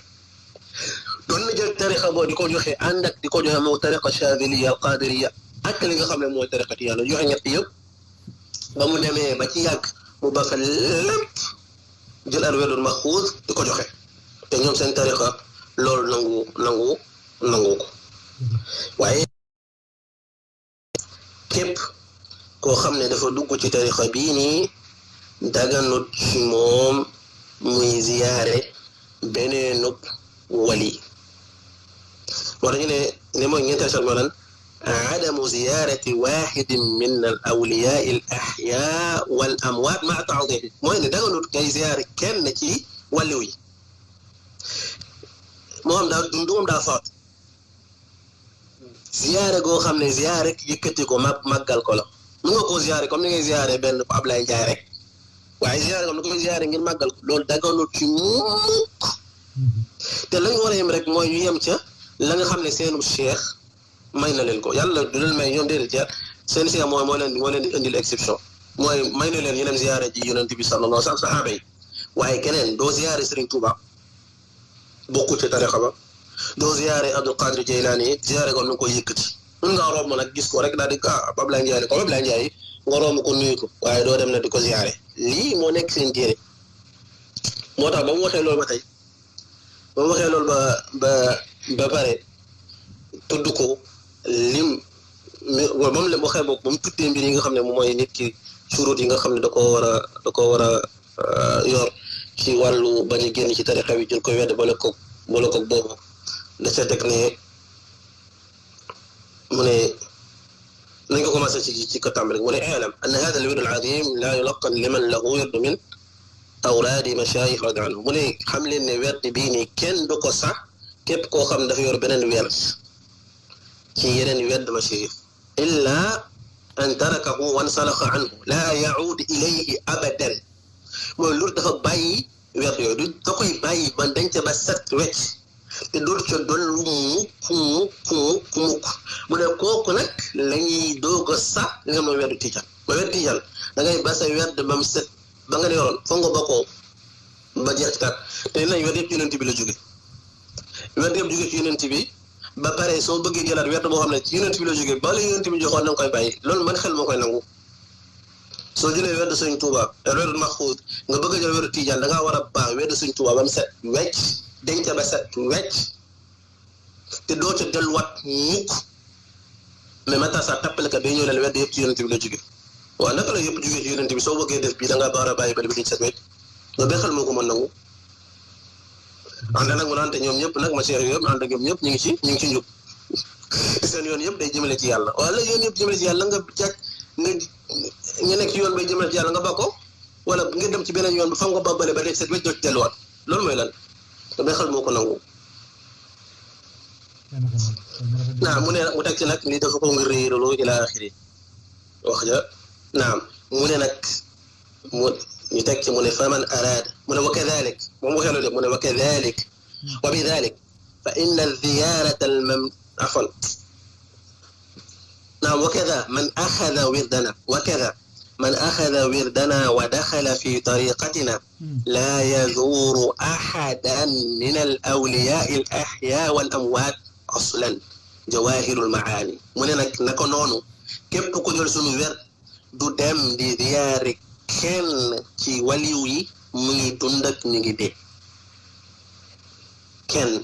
doon na jël tariqa boo di ko joxe ànd ak di ko joxe moo tariqa chadiliya qadiriya ak li nga xam ne mooy tariqa tijaan joxe ñett yëpp ba mu demee ba ci yàgg mu ba fa lépp jël al wirdul maxuus di ko joxe te ñoom seen tariqa loolu nangu ko waaye képp koo xam ne dafa dugg ci tariqa bii nii daganut ci moom muy ziyaare beneenub wali moo tax ñu ne mooy ñeenteel sal moo lan adamu ziyarati waxidin min al awliyaa al ahyaa wal amwaat maa taadimi mooy ne daganut ngay ziyaare kenn ci wàlliw yi moo xam daa dund moom daa faatu ziyaare goo xam ne ziyaare rek yëkkati ko màggal ko la mun nga koo ziyaare comme ni ngay ziyaare benn Ablaye Ndiaye rek waaye ziyaare comme ni koy ziyaare ngir màggal ko loolu daganut ci mukk te la ñu war a yem rek mooy ñu yem ca la nga xam ne seenu cheikh may na leen ko yàlla du leen may ñoom déedéet jaar seen cheikh moo leen di indil exception mooy may na leen ñu dem ziyaare ji yonent bi sallallahu alayhi wa sallam sahaaba yi waaye keneen doo ziyaare Serigne Touba bokku ci tariqa ba doo ziyaare Abdul Qadir Jeylaani ziyaare ko nu koy yëkkati mun ngaa romb nag gis ko rek daal di Ablaye Ndiaye ko Ablaye Ndiaye nga romb ko nuyu ko waaye doo dem na di ko ziyaare lii moo nekk seen téere moo tax ba mu waxee loolu ba tey ba mu waxee loolu ba pare tudd ko lim ba mu leen waxee boog ba mu tuddee mbir yi nga xam ne moom mooy nit ki surut yi nga xam ne da koo war a yor ci wàllu bañ a génn ci tariqa bi jël ko wedd boole ko boobu da ca teg ne mu ne nañ ko commencé ci ko tàmbali rek mu ne i'lam anna hada al wird al azim la yulaqan liman lahu wird min awlaadi mashayikh radi anhu mu ne xam leen ne werd bii nii kenn du ko sax képp koo xam dafa yor beneen werd ci yeneen werd mashayikh illa an tarakahu wa ansalaxa anhu la yaud ilayhi abadan mooy loolu dafa bàyyi werd yooyu da koy bàyyi ba denc ba set wecc te dootu ca dollu mukk mu ne kooku nag la ñuy doog a sax li nga mooy werdu tijaan mooy werdu tijaan da ngay ba sa werd ba mu set ba nga ne yoroon foog nga bokkoo ba jeex ci kat te nañ werd yëpp yonent bi la jóge werd yëpp jóge ci yonent bi ba pare soo bëggee jëlaat werd boo xam ne ci yonent bi la jóge ba la yonent bi joxoon na nga koy bàyyi loolu man xel moo koy nangu soo jëlee werd Sëñ Tuuba werd Maxuud nga bëgg a jël werd tijaan da ngaa war a baax werd Sëñ Tuuba ba mu set wecc denc ba set wecc te doo ca delluwaat mukk mais maintenant sax tappalekat day ñëw leen werd yëpp ci yonent bi la jóge waaw naka la yëpp jógee ci yonent bi soo bëggee def bii da ngaa war a bàyyi ba bi set wecc nga bexal moo ko mën nangu ànd nag mu naan te ñoom ñëpp nag ma seex yëpp ànd ak ñoom ñëpp ñu ngi ci njub seen yoon yëpp day jëmale ci yàlla wala yoon yëpp jëmale ci yàlla nga jàkk nga nekk ci yoon bay jëmale ci yàlla nga bako wala nga dem ci beneen yoon bi fam nga babbale ba def set wecc doo ci delluwaat loolu mooy lan nga bexal moo ko nangu naam mu ne nag mu teg ci nag lii dafa ko ngir réeraloo ila axiri wax ja naam mu ne nag mu ñu teg ci mu ne faman araada mu ne wa kadalik moom waxee loolu de mu ne wa kadalik wa bi dalik fa inna ziyarata afwan naam wa kada man axada wirdana wa kada من أخذ وردنا ودخل في طريقتنا لا يزور أحدا من الأولياء الأحياء والأموات أصلا جواهر المعاني من نكونونو كيف تقول سنو ورد دو دم دي ديار كن كي وليوي مي دندك نيجي دي كن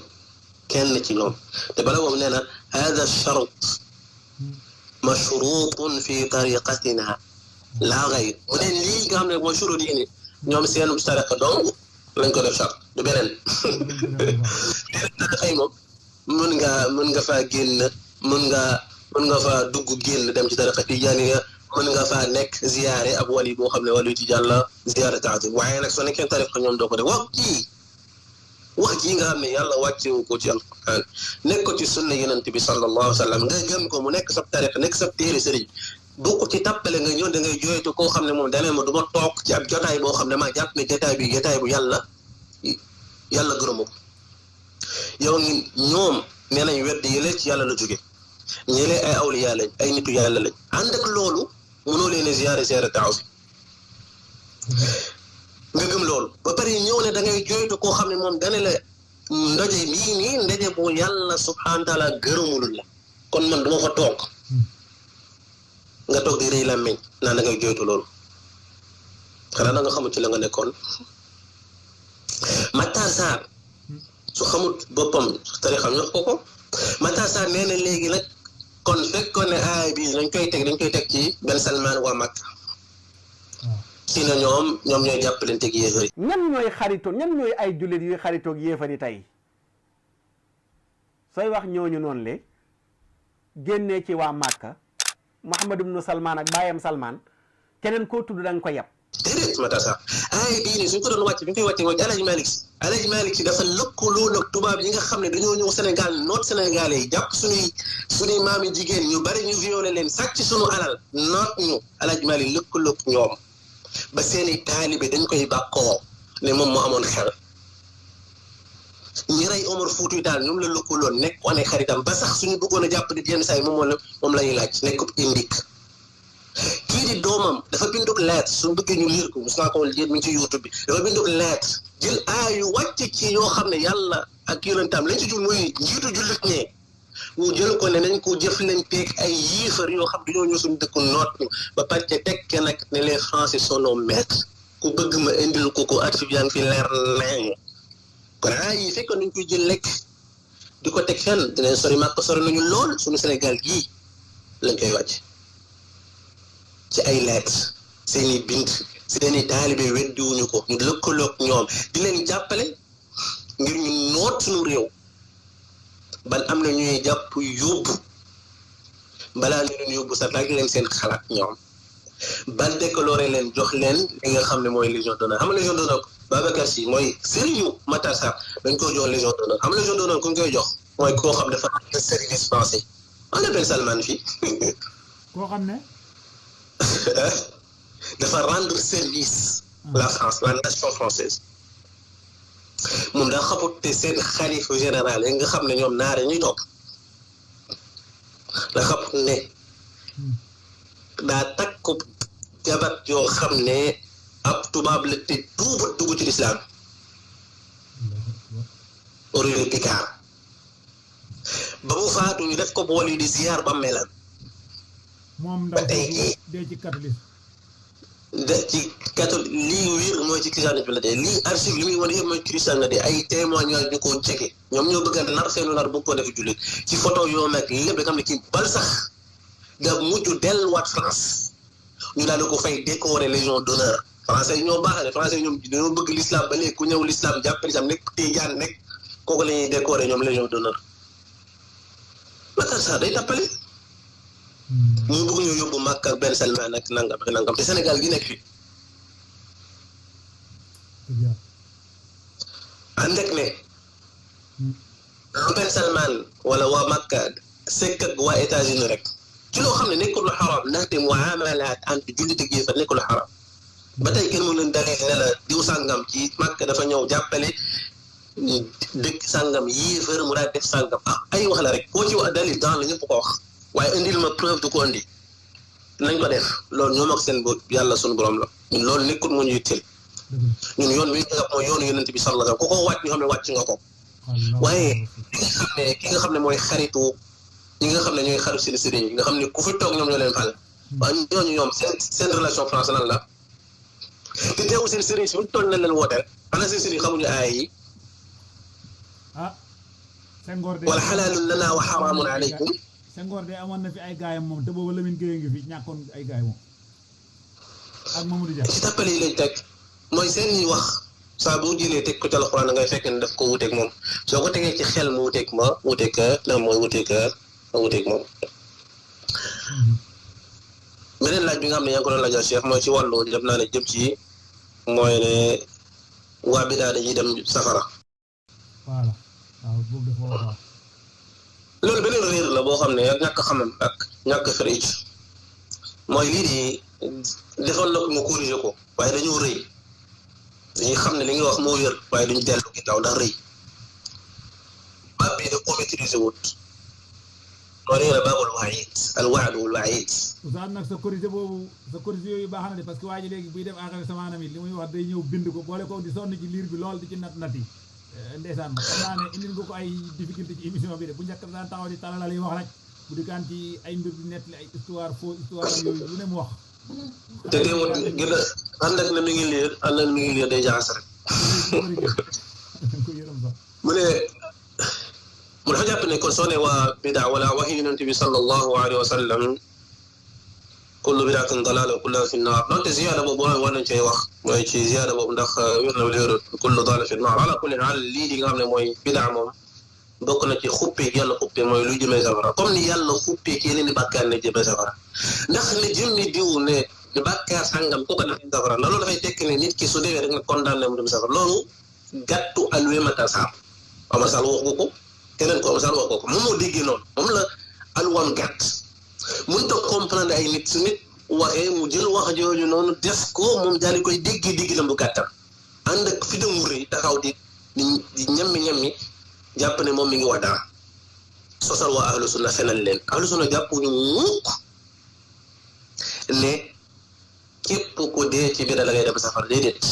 كي نوم تبالو مننا هذا الشرط مشروط في طريقتنا laa xëy mu ne lii nga xam ne mooy suru diini ñoom seen mustaraka donc lañ ko def sax du beneen xëy moom mën nga faa génn mën nga faa dugg génn dem ci tariqa tijaaniya mën nga faa nekk ziyaare ab wali boo xam ne wali tijaan la ziyaare taati waaye nag soo nekkee tariqa ñoom doo ko def wax ji nga xam ne yàlla wàccewu ko ci alquran nekk ko ci sunna yonent bi sallallahu alayhi wa sallam nga gëm ko mu nekk sa tariqa nekk sa téere sëriñ boo ko ci tàppale nga ñëw da ngay jooytu koo xam ne moom dane ma du ma toog ci ab jotaay boo xam ne maa jàpp ne jotaay bi jotaay bu yàlla gërëmu ko yow ngi ñoom nee nañ wedd yële ci yàlla la jóge ñële ay awliya lañ ay nitu yàlla lañ ànd ak loolu mënoo leen ziyaare seere taaw si nga gëm loolu ba pare ñëw ne da ngay jooytu koo xam ne moom dane la ndaje bii nii ndaje bu yàlla subhanahu wa taala gërëmul la kon man duma fa toog nga toog di rëy làmmiñ naan da ngay jooytu loolu xanaa da nga xamul ci la nga nekkoon Matar Sarr su xamut boppam tarixam ñox ko Matar Sarr nee na léegi nag kon fekkoon ne aay bi dañ koy teg ci Ben Salman waa Makka si na ñoom ñooy jàppalanteeg yéefar yi. ñan ñooy xarito ñan ñooy ay jullit yuy xaritoog yéefar yi tey sooy wax ñooñu noonu le génnee ci waa Makka Muhammad ibnu Salman ak baayam Salman keneen koo tudd da nga ko yab. déedéet Matar Sarr aay bii nii suñ ko doon wàcc bi ñu koy wàccee mooy Alaaji Malick Si dafa lëkkaloo nag tubaab yi nga xam ne dañoo ñëw Sénégal noot Sénégalais yi jàpp suñuy maami jigéen ñu bari ñu violé leen sàcc suñu alal noot ñu Alaaji Malick lëkkaloo ñoom ba seeni taalibe dañ koy bàkkoo ne moom moo amoon xel ñi rey Omar Fuuti Taal ñoom la lëkkaloon nekk wane xaritam ba sax suñu bëggoon a jàpp di yenn saa yi moom la ñuy laaj nekkub indik kii di doomam dafa bindug lettre suñu bëggee ñu liir ko mos naa ko liir mi ngi ci YouTube bi dafa bindug lettre jël aayu wàcc ci yoo xam ne yàlla ak yonentam lañ ci jul muy njiitu jullit ñee mu jël ko ne nañ ko jëflanteeg ay yiifar yoo xam dañoo ñëw suñu dëkku noot ñu ba pàcce tekke nag ne les Français sont nos maîtres ku bëgg ma indil ko archive yaa ngi fi leer nañu kon yi fekkoon nañ koy jël lekk di ko teg fenn dinañ sori màkk sori nañu lool suñu Sénégal gii lañ koy wàcc ci ay lettre seeni bind seeni taalibe weddiwuñu ko ñu lëkkaloog ñoom di leen jàppale ngir ñu noot suñu réew ban am na ñuy jàpp yóbbu balaa ñu leen yóbbu sax laaj leen seen xalaat ñoom ban décoloré leen jox leen li nga xam ne mooy légion d'honneur xam nga légion d'honneur Babacar Sy mooy sëriñu Matar Sarr dañ koy jox légion d'honneur xam nga légion d'honneur ku ñu koy jox mooy koo xam dafa le service français on appelle Salman fii koo xam ne dafa rendre service la France la nation française moom daa xamut te seen xalifa général yi nga xam ne ñoom naare ñuy topp da xamut ne daa takku jabat yoo xam ne ab tubaab la te tuubat dugg ci lislaam Aurélie Picard ba mu faatu ñu def ko bool yi di ziar ba melan moom ndaw dee ci catholique lii wér mooy ci christianisme la dee lii archive li muy wane yëpp mooy christian la dee ay témoignage ñu ko jege ñoom ñoo bëgg a nar seenu nar bëgg ko def jullit ci photo yoo nag lépp xam ne kii bal sax da mujj delluwaat France ñu daal di ko fay décorer légion d'honneur français yi ñoo baax ne français yi ñoom dañoo bëgg l'islam ba léegi ku ñëw l'islam jàpp l'islam nekk tijaan nekk kooku la ñuy décorer ñoom légion d'honneur Matar Sarr day tappale ñu bëgg ñu yóbbu Makka ak Ben Salman ak nangam te Sénégal gi nekk fi ànd ak ne lu Ben Salman wala waa Makka sekk ak waa États-Unis rek ci loo xam ne nekkul lu xaram ndaxte muamalaat entre jullit ak yéefar nekkul lu xaram ba tey kenn mën leen dalee ne la diw sàngam ci Makka dafa ñëw jàppale dëkk sàngam yéefar mu daal def sàngam ay wax la rek koo ci wax dalil dans la ñëpp ko wax waaye indil ma preuve du ko indi nañ ko def loolu ñoom ak seen bopp yàlla suñu borom la ñun loolu nekkul moo ñu yitteel ñun yoon bi nga mooy yoonu yonent bi sallallahu alayhi wa sallam ku ko wàcc ñu xam ne wàcc nga ko waaye ki nga xam ne mooy xaritu ñi nga xam ne ñooy xarit seen sëriñ yi nga xam ne ku fi toog ñoom ñoo leen fal waaye ñooñu ñoom seen relation France lan la te teewul seen sëriñ si buñ toll na leen wooteel xanaa seen sëriñ xamuñu aaya yi wala xalaalun lana wa xaraamun aleykum Senghor de amoon na fi ay gaayam moom te booba Lamine Gueye ngi fi ñàkkoon ay gaay moom ak Mamadou Dia ci tappale yi lañ teg mooy seen ñuy wax saa boo jëlee teg ko ci alxuraan ngay fekk ne daf ko wuteeg moom soo ko tegee ci xel mu wuteeg ma wuteeg la mooy wuteeg moom beneen laaj laaj bi nga xam ne yaa ngi ko doon laajal Cheikh mooy ci wàllu jëm naa ne jëm ci mooy ne waa bidaa dañuy dem safara. voilà waaw boobu dafa wax loolu beneen réer la boo xam ne ak ñàkk xamam ak ñàkk fere mooy lii di defoon na ko mu corrigé ko waaye dañoo rëy dañuy xam ne li nga wax moo wér waaye duñ dellu ginnaaw ndax rëy baab bi da ko maîtriser wut loolu la baabul wa'iid al wa'd wal wa'iid. Oustaz nag sa corrigé boobu sa corrigé yooyu baax na de parce que waa ji léegi buy def aaxari samaanam it li muy wax day ñëw bind ko boole ko di sonn ci liir bi lool di ci nati ndeysaan xam naa ne indil nga ko ay difficulté ci émission bi de bu njëkk daan taxaw di talalal yi wax rek bu dikaan ci ay mbir di nettali ay histoire faux histoire yooyu lu ne mu wax. te teewul gën a ànd ak na mi ngi liir day jaxas rek. mu ne mu dafa jàpp ne kon soo ne waa bidaa wala waxi yonent bi sallallahu alayhi wa sallam kullu bidaatin dalaala wa kulluhaa fi nnaar donte ziyaada boobu war nañ cee wax mooy ci ziyaada boobu ndax wér na wala wérul kullu dalaala fi nnaar ala kulli haal lii di nga xam ne mooy bidaa moom bokk na ci xuppee yàlla xuppee mooy luy jëmee safara comme ni yàlla xuppee ci yeneen i bàkkaar ne jëmee safara ndax ne jëmmi diw ne bàkkaar sàngam ku ko def safara ndax loolu dafay tekki ne nit ki su demee rek nga condamné mu dem safara loolu gàttu alwe mata saam Omar Sall wax ko keneen ko Omar Sall wax ko moom moo déggee noonu moom la alwam gàtt mënut a comprendre ay nit su nit waxee mu jël wax jooju noonu def ko moom daal di koy dégg lam bu gàttal ànd ak fi dem rëy taxaw di ñammi jàpp ne moom mi ngi wax dara sosal waa ahlu sunna fenal leen ahlu sunna jàpp ñu mukk ne képp ku dee ci bidaa la ngay dem safar déedéet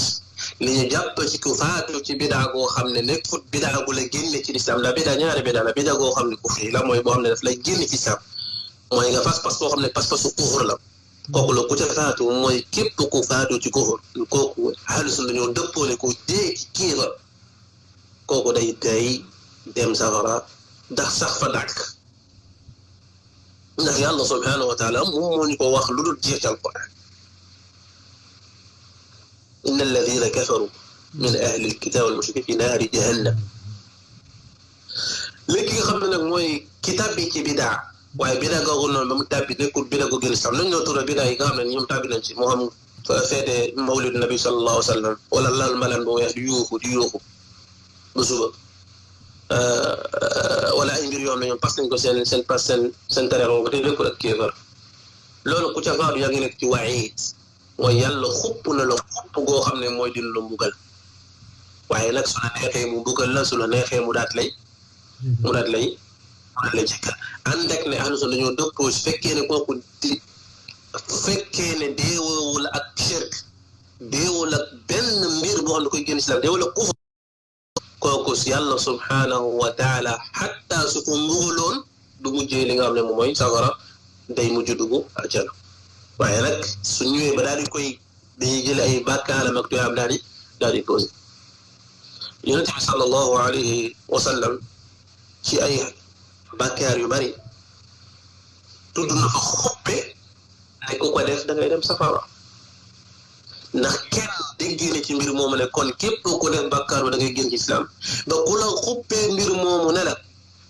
li ñu jàpp ci ku faatu ci bidaa goo xam ne nekkut bidaa gu la génne ci lislaam la bidaa ñaari bidaa la bidaa goo xam ne kufri la mooy boo xam ne daf lay génne ci lislaam mooy nga pas-pas boo xam ne pas-pasu kufur la kooku la ku ca faatu mooy képp ku faatu ci kufur kooku ahlu sunna dañoo dëppoo ne ku dee ci kiiba kooku day dem safara ndax sax fa dàkk ndax yàlla subhanahu wa taala moom moo ñu ko wax lu dul jeex ci alquran inna alladina kafaru min ahli alkitab wal mushrikin fi naari jahannam léegi nga xam ne nag mooy kitaab bi ci bidaa waaye bidaa googu noonu ba mu tàbbi nekkul bidaa gu gën islam nañ ñoo tura bidaa yi nga xam ne ñoom tàbbi nañ ci moo xam feete mawlid nabi sallallahu alayhi wa sallam wala lal malan bu weex di yuuxu ba suba wala ay mbir yoo xam ne ñoom pas nañ ko seen tareex boobu te nekkul ak kéefar loolu ku ca faatu yaa ngi nekk ci wa'iid mooy yàlla xupp na la xupp goo xam ne mooy dina la mbugal waaye nag su la neexee mu mbugal la su la neexee mu daat lay jëkkal ànd ak ne ahlu sunna dañoo dëppoo su fekkee ne kooku fekkee ne deewoowul ak shirk deewul ak benn mbir boo xam ne koy génn islam deewul ak kufur kooku yàlla subhanahu wa taala xatta su ko mbugaloon du mujjee li nga xam ne moom mooy safara day mujj dugg aljana waaye nag su ñëwee ba daal di koy dañuy jële ay bàkkaaram ak tuyaam daal di posé yonente bi sallallahu alayhi wa sallam ci ay bàkkaar yu bari tudd na fa xuppe ne ku ko def da ngay dem safara ndax kenn dégg ne ci mbir moomu ne kon képp ku def bàkkaar ba da ngay génn ci islam ba ku la xuppee mbir moomu ne la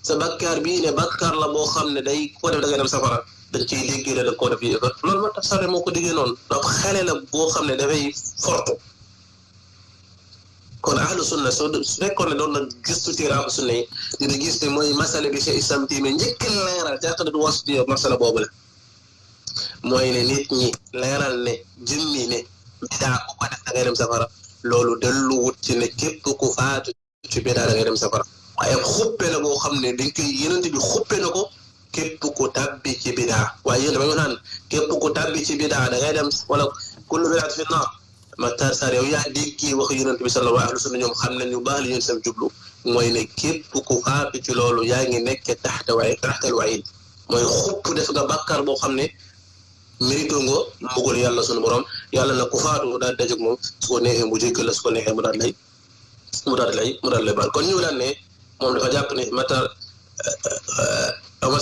sa bàkkaar bii ne bàkkaar la boo xam ne day ko def da ngay dem safara dañ ciy déggee ne da koo def yëfat loolu moo tax sare moo ko diggee noonu donc xale la boo xam ne dafay fortu kon ahlu sunna su fekkoon ne doon na gëstu téere ahlu sunna yi dina gis ne mooy masala bi Cheikh Islam Tiimee njëkk leeral jàkk du was di masala boobu la mooy ne nit ñi leeral ne jëmmi ne bidaa ku ko def da ngay dem safara loolu dellu wut ci ne képp ku faatu ci bidaa da ngay dem safara waaye xuppe la boo xam ne dañ koy yenente bi xuppe na ko képp ku tàbbi ci bidaa waaye yéen dama naan képp ku tàbbi ci bidaa da ngay dem wala kullu bidaa fi naar Makhtar Sarr yow yaa déggee wax yonent bi sallallahu alayhi wa sallam ñoom xam nañ ñu baax li yéen sam jublu mooy ne képp ku faatu ci loolu yaa ngi nekk taxtal wa'iid mooy xupp def nga bàkkaar boo xam ne mérito nga mbugal yàlla sunu borom yàlla na ku faatu daal dajeg moom su ko neexee mu jéggal la su ko neexee mu daal lay baal kon ñu daan ne moom dafa jàpp ne Makhtar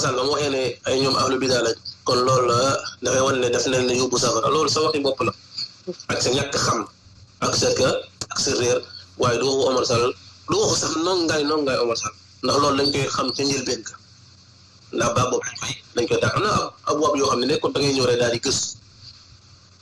Sall ba mu waxee ne ay ñoom ahlu bidaa lañ kon loolu dafay wan ne daf leen ne yóbbu safara loolu sa waxi bopp la ak sa ñàkk xam ak sa réer waaye du waxu Omar Sall du waxu sax nongaay Omar Sall ndax loolu dañ koy xam ca njëlbéen ga ndax baa boobu dañ koy tax am na ab waab yoo xam ne nekkul da ngay ñëw rek daal di gës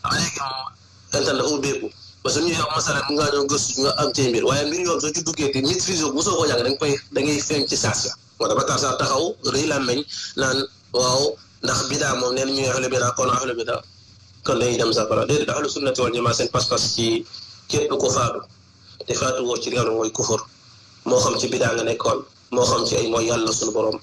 léegi moom internet ubbeeku ba su ñuy wax masalan mu ngaa ñëw gëstu nga am ci mbir waaye mbir yoon soo ci duggee te maîtrise bu soo ko jàng da ngay feeñ ci saas ya moo tax Makhtar Sarr taxaw rëy la meñ naan waaw ndax bidaa moom nee na ñuy ahlu bidaa kon ahlu bidaa kon dañuy dem safara déedéet ahlu sunnati wal jamaa seen pas-pas ci képp ko faatu te faatu woo ci li nga xam ne mooy kufur moo xam ci bidaa nga nekkoon moo xam ci ay mooy yàlla suñu borom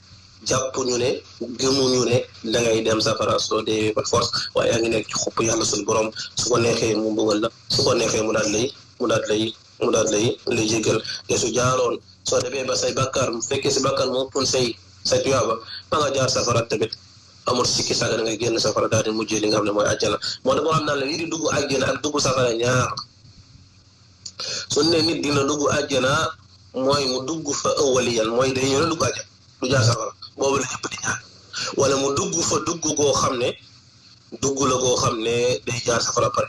jàpp ñu ne gëmuñu ne da ngay dem safara soo dee par force waaye yaa ngi nekk ci xupp yàlla suñu borom su ko neexee mu bëggal la su ko neexee mu daal lay jégal te su jaaroon soo demee ba say bàkkaar mu fekkee si bàkkaar moo ëppoon say tuyaaba ba nga jaar safara tamit amul sikki sàgga da ngay génn safara daal di mujjee li nga xam ne mooy àjjana moo tax boo xam naan la lii di dugg àjjana ak dugg safara ñaar su ne nit dina dugg àjjana mooy mu dugg fa awwaliyan mooy day ñëw dugg àjjana du jaar safara boobu la ñëpp di ñaan wala mu dugg fa dugg goo xam ne dugg la goo xam ne day jaar safara pare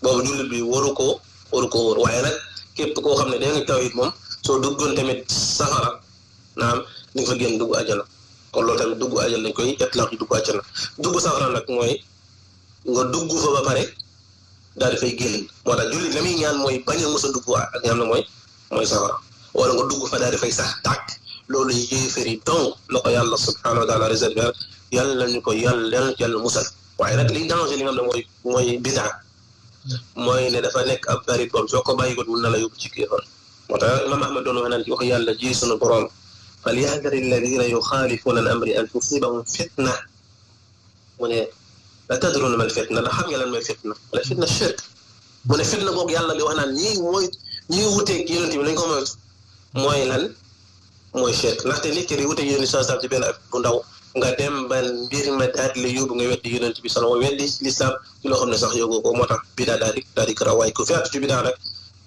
boobu jullit bi waru ko wóor waaye nag képp koo xam ne day nga tawhid moom soo duggoon tamit safara naam di nga fa génn dugg àjjana kon loolu tamit dugg àjjana dañ koy itlaq yi dugg àjjana dugg safara nag mooy nga dugg fa ba pare daal di fay génn moo tax jullit la muy ñaan mooy bañ a mos a dugg ak ñaan na mooy safara wala nga dugg fa daal di fay sax tàkk loolu yéefar yi donc la ko yàlla subhanahu wa taala réserver yàlla ñu ko yàlla musal waaye nag liy danger li nga xam ne mooy bidaa mooy ne dafa nekk ab bari boom soo ko bàyyi ko mën na la yóbbu ci kéefar moo tax imam ahmad doon wax naan ci wax yàlla ji sunu borom falyahdari alladina yuxaalifuuna an amri an tusibahum fitna mu ne la tadruuna mal fitna ndax xam nga lan mooy fitna wala fitna shirk mu ne fitna boobu yàlla di wax naan ñii wuteeg yonent bi lañ ko moytu mooy lan mooy shirk ndaxte nit ki di wuteeg yonent saa ci benn ak bu ndaw nga dem ba mbir ma daal di la yóbbu nga weddi yonent bi sala weddi lislaam ci loo xam ne sax yóbbu ko moo tax bidaa daal di garaaw waaye ku featu ci bidaa nag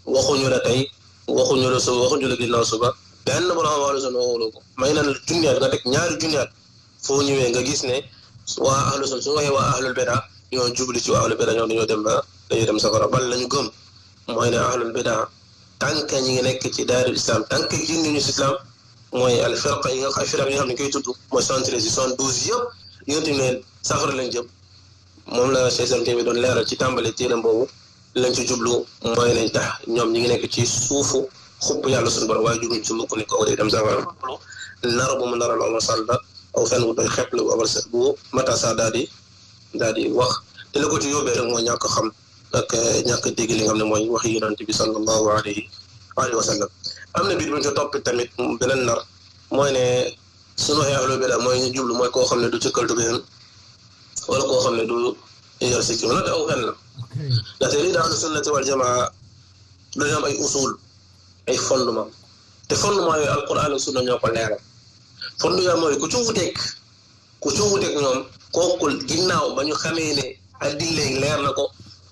waxuñu la tey waxuñu la suba waxuñu la ginnaaw suba benn borom wàllu sun waxuloo ko may nan la junniyaat nga teg ñaari junniyaat foo ñëwee nga gis ne waa ahlu sun su waxee waa ahlul bidaa ñoo jubli ci waa ahlul bidaa ñoom dañoo dem safara bal lañu gëm mooy ne ahlul bidaa tànk ñi ngi nekk ci daarul islam tànk génn ñu si islam mooy al firqa yi nga xam ne koy tudd mooy 73 72 yëpp yonent bi ne safara lañ jëm moom la Cheikh Sam bi doon leeral ci tàmbali téeram boobu lañ ci jublu mooy lañ tax ñoom ñi ngi nekk ci suufu xupp yàlla suñu borom waaye jubluñ ci mukk ni ko waree dem safara nar bu mu naral Omar Sall la aw fenn bu doy xepp la bu Omar Sall bu Makhtar Sarr daal di wax te la ko ci yóbbee rek mooy ñàkk xam ak ñàkk dégg li nga xam ne mooy wax yonent bi sallallahu alayhi wa sallam am na biir bu ñu ko topp tamit beneen nar mooy ne suñu waxee ahlul bidaa mooy ñu jublu mooy koo xam ne du cëkkal tubéyam wala koo xam ne du yor sikkim la te aw fen la ndaxte lii daa ahlu sunnati wal jamaa dañu am ay usul ay fondement te fondement yooyu alquran ak sunna ñoo ko leeral fondement mooy ku ci wuteeg ñoom kooku ginnaaw ba ñu xamee ne addile leer na ko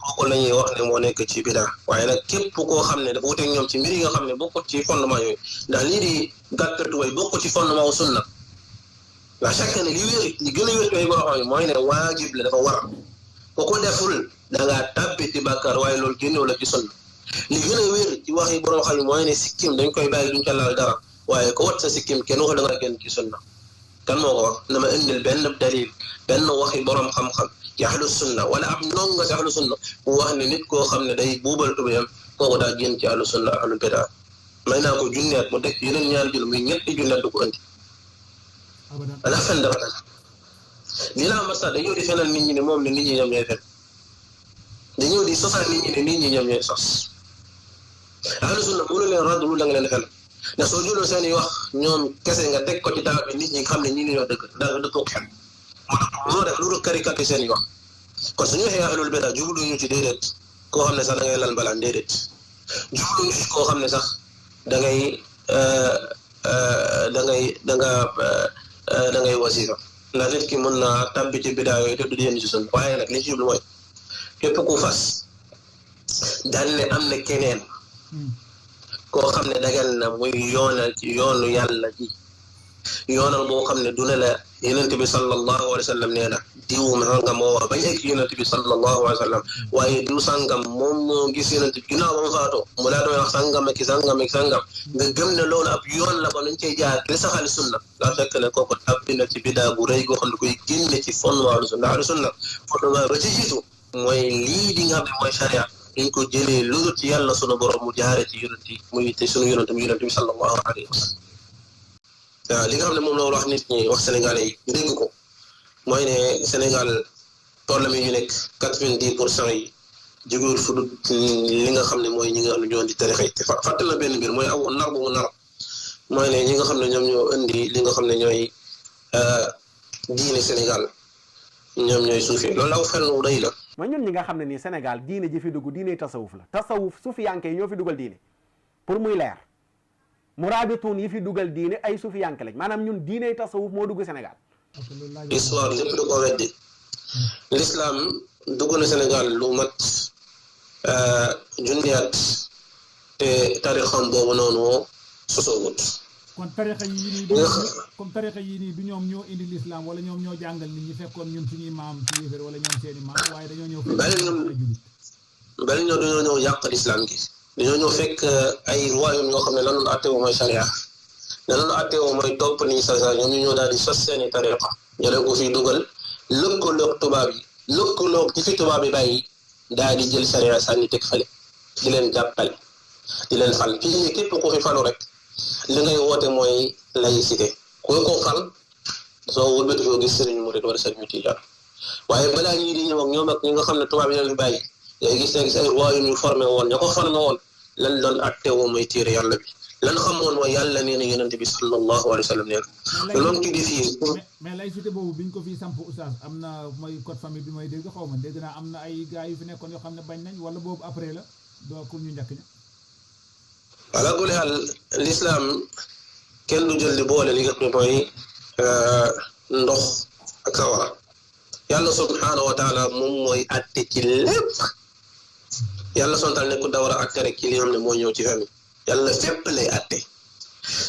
kooku la ñuy wax ne moo nekk ci bidaa waaye nag képp koo xam ne dafa wuteeg ñoom ci mbir yi nga xam ne bokkut ci fondement yooyu ndax lii di gàttartu way bokkut ci fondement wu sunna la chaque ne li gën a wér yooyu boo xam ne mooy ne waajib la dafa war ko ko deful da ngaa tàbbi ci bàkkaar waaye loolu génnew la ci sunna li gën a wér ci wax yi borom xam ne mooy ne sikkim dañ koy bàyyi duñ ca laal dara waaye ko wat sa sikkim kenn waxul da nga génn ci sunna kan moo ko wax na ma indil benn dalil benn waxi borom xam-xam ci ahlu sunna wala ab ndongo ci ahlu sunna bu wax ne nit koo xam ne day buubal tubéyam kooku daa génn ci ahlu sunna ahlu bidaa may naa ko junneet mu teg yeneen ñaari jul muy ñetti junneet du ko indi ala fen dafa dal lii laa masa dañoo di fenal nit ñi ne moom ne nit ñi ñoom ñooy fen dañoo di sosal nit ñi ne nit ñi ñoom ñooy sos ahlu sunna bu leen radd lu da nga leen fen ndax soo jëloo seen i wax ñoom kese nga teg ko ci taal bi nit ñi xam ne ñi ngi ñoo dëgg danga dëppoo xel moo def lu dul caricature seen i wax kon suñu waxee ahlul bidaa jubluñu ci déedéet koo xam ne sax da ngay lal mbalaan déedéet jubluñu ci koo xam ne sax da ngay wasifa ndax nit ki mën naa tàbbi ci bidaa yooyu te du yéen ci sun waaye nag li ci jublu mooy képp ku fas daan ne am na keneen koo xam ne dagal na muy yoonal ci yoonu yàlla ji yoonal boo xam ne du ne la yonent bi sallallahu alayhi wa sallam nee na diw sangam moo wax bañ egg yonent bi sallallahu alayhi wa sallam waaye diw sangam moom moo gis yonent bi ginnaaw ba mu faatoo mu laa doon wax sangam ak sangam ak sangam nga gëm ne loolu ab yoon la ko nuñ cey jaar li saxal sunna daa fekk ne kooku tabbi na ci bidaa bu rëy goo xam ne koy génne ci fondement ahlu sunna fondement ba ci jiitu mooy lii di nga xam ne mooy charia ñu ko jëlee loolu ci yàlla sunu borom mu jaare ci yonent yi muy te sunu yonent bi sallallahu alayhi wa sallam waaw li nga xam ne moom la wax nit ñi wax sénégalais yi ñu dégg ko mooy ne Sénégal problème yi ñu nekk 90% yi jógewul fu dul li nga xam ne mooy ñi nga xam ne ñoo indi tarixa yi te fàtte na benn mbir mooy aw nar bu mu nar mooy ne ñi nga xam ne ñoom ñoo indi li nga xam ne ñooy diine Sénégal ñoom ñooy suufi loolu aw fel nu rëy la. mooy ñun ñi nga xam ne nii Sénégal diine ji fi dugg diine tasawuf la tasawuf sufiyanke yi ñoo fi dugal diine pour muy leer muraabituun yi fi dugal diine ay sufiyanke lañ maanaam ñun diine tasawuf moo dugg Sénégal. histoire lépp da ko weddi l'islam dugg na Sénégal lu mat junni at te tarixam boobu noonu sosoogut. kon tarixa yi nii comme tarixa yi nii du ñoom ñoo indi l'islam wala ñoom ñoo jàngal nit ñi fekkoon ñun suñuy maam ci yéefar wala ñoom seeni maam waaye dañoo ñëw bari ñoo dañoo ñëw yàq l'islam gi dañoo ñëw fekk ay royaume yoo xam ne lanoon attewoo mooy charia lanoon attewoo mooy topp ni sa ñoom ñu ñoo daal di sos seeni tarixa jëlee ko fii dugal lëkkaloog tubaab yi lëkkaloog ci fi tubaab yi bàyyi daal di jël charia sànni teg fale di leen jàppale di leen fal fii ni képp ku fi falu rek li ngay woote mooy laïcité ku ko fal soo wëlbati foo gis sëriñ murid wala sëriñ tijaan waaye balaa ñii di ñëw ak ñoom ak ñi nga xam ne tubaab yi leen bàyyi ngay gis ne gis ay royaume yu formé woon ña ko formé woon lan doon attewoo mooy téere yàlla bi lan xamoon mooy yàlla nee na yonent bi sallallahu alayhi wa sallam nee na loolu ci def yi mais laïcité boobu biñ ko fi samp oustaz am na mooy code famille bi mooy dégg xaw ma dégg naa am na ay gars yu fi nekkoon yoo xam ne bañ nañ wala boobu après la doo pour ñu njëkk ña ala kulli haal l'islam kenn du jël di boole li nga xam ne mooy ndox ak sawara yàlla subhanahu wa taala moom mooy atte ci lépp yàlla sontal ne ku dawar a atte rek ci li nga xam ne mooy ñëw ci famille yàlla fépp lay atte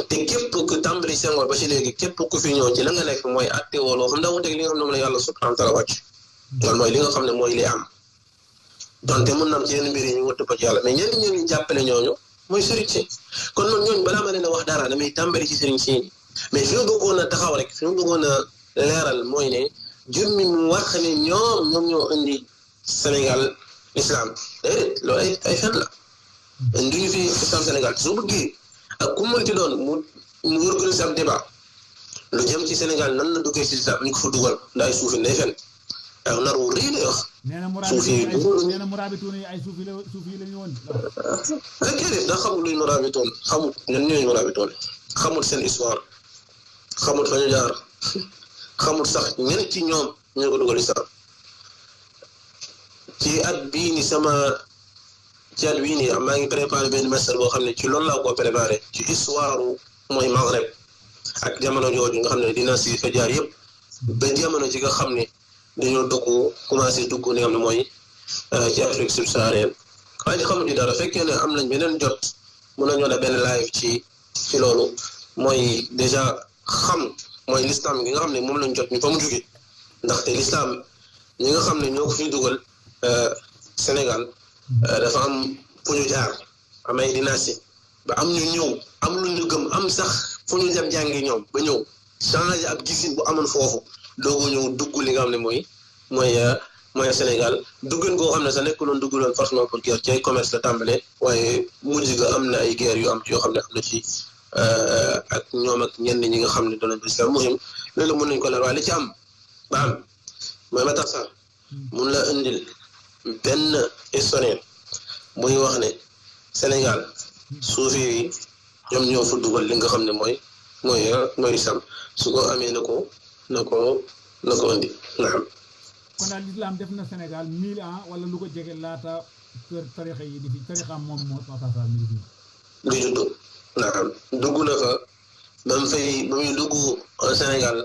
te képp ku tàmbali Senghor ba ci léegi képp ku fi ñëw ci la nga nekk mooy atte woo loo xam daa wuteeg li nga xam ne moom la yàlla subhanahu wa taala wàcc loolu mooy li nga xam ne mooy li am donte mun na am ci yenn mbir yi ñu wëtt ko ci yàlla mais ñenn ñi ñu jàppale ñooñu mooy sëriñ si kon noonu ñooñu balaa ma leen a wax dara damay tàmbali ci sëriñ si mais fi mu bëggoon a taxaw rek fi mu bëggoon a leeral mooy ne jur mi mu wax ne ñoom ñoo indi Sénégal islam déedéet loolu ay fen la nduñu fi islam Sénégal soo bëggee ak ku mënti doon mu organiser am débat lu jëm ci Sénégal nan la duggee ci islam ñu ko fa dugal ndaay suufi nday fen ak nar wu rëy lay wax suufi nee na muraabituun yi ay suufi la ñu woon fekkee de ndax xamul luy muraabituun xamul ñan ñooy muraabituun xamul seen histoire xamul fa ñu jaar xamul sax ñenn ci ñoom ñoo ko dugal islam ci at bii ni maa ngi préparé benn master boo xam ne ci loolu laa ko préparé ci histoire mooy Maghreb ak jamono jooju nga xam ne dina si fa jaar yëpp ba jamono ji nga xam ne dañoo commencé dugg li nga xam ne mooy ci Afrique subsaharienne waaye xamuñ ci dara fekkee ne am nañ beneen jot mun nañoo def benn live ci loolu mooy déjà xam mooy l'islam gi nga xam ne moom lañ jot ñu fa mu jóge ndaxte l'islam ñi nga xam ne ñoo ko fi dugal Sénégal dafa am fu ñu jaar am ay dynastie ba am ñu ñëw am lu ñu gëm am sax fu ñu dem jàngi ñoom ba ñëw changé ab gisin bu amoon foofu doogu ñëw dugg li nga xam ne mooy Sénégal duggan koo xam ne sa nekk loon dugg loon forcément pour guerre ci ay commerce la tàmbale waaye mujj ga am na ay guerre yu am ci yoo xam ne am na ci ak ñoom ak ñenn ñi nga xam ne doon islam muhim loolu mën nañ ko leer waaye li ci am ba am mooy ma tax sax mun la indil benn historien muy wax ne Sénégal suufi yi ñoom ñoo fa dugal li nga xam ne mooy islam su ko amee na ko indi nga xam kon daal l'islam def na Sénégal 1000 ans wala lu ko jege laata kër tarixa yi di fi tarixam moom moo taxaw mi ngi fi juddu naam dugg na fa ba muy dugg Sénégal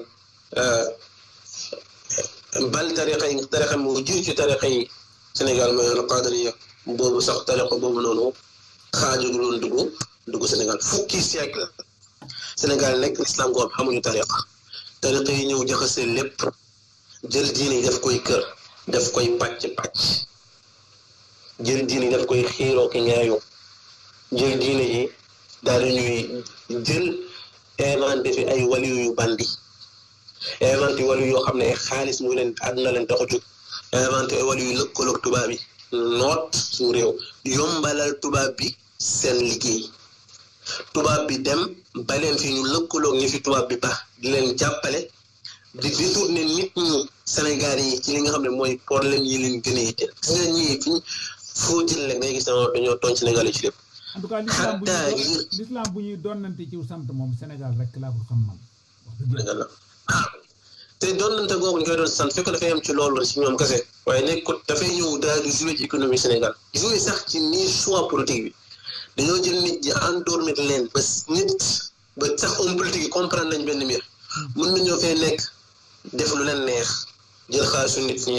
bal tarixa moo jiw ci tarixa yi Sénégal mooy al-Qadiriya boobu sax tarixa boobu noonu xaaju doon dugg Sénégal fukki siècle Sénégal nekk islam ko xamuñu tarixa yi ñëw jaxase lépp jël diine yi daf koy kër daf koy pàcc jël diine yi daf koy xiiroo ki ñaayoo jël diine yi daal di ñuy jël inventé fi ay waliyu yu bandi inventé waliyu yoo xam ne xaalis mu leen àdduna leen tax a jóg inventé wala yu lëkkaloog tubaab bi noot suñu réew yombalal tubaab bi seen liggéey tubaab bi dem ba leen fi ñu lëkkaloog ñi fi tubaab bi baax di leen jàppale di détourner nit ñi Sénégal yi ci li nga xam ne mooy problème yi leen gën a yitteel gis nga ñii fi foo jël rek ngay gis dañoo tooñ Sénégal yi ci lépp. en tout cas l'islam bu ñuy doonante ci sant moom Sénégal rek laa ko xam man wax dëgg yàlla. te doonante googu ñu koy doon sant fekk dafay am ci loolu ci ñoom kese waaye nekkut dafay ñëw daal di jouer ci économie Sénégal jouer sax ci nii choix politique bi dañoo jël nit ñi endormir leen ba nit ba sax homme politique yi comprendre nañ benn mbir mën nañoo fay nekk def lu leen neex jël xaalisu nit ñi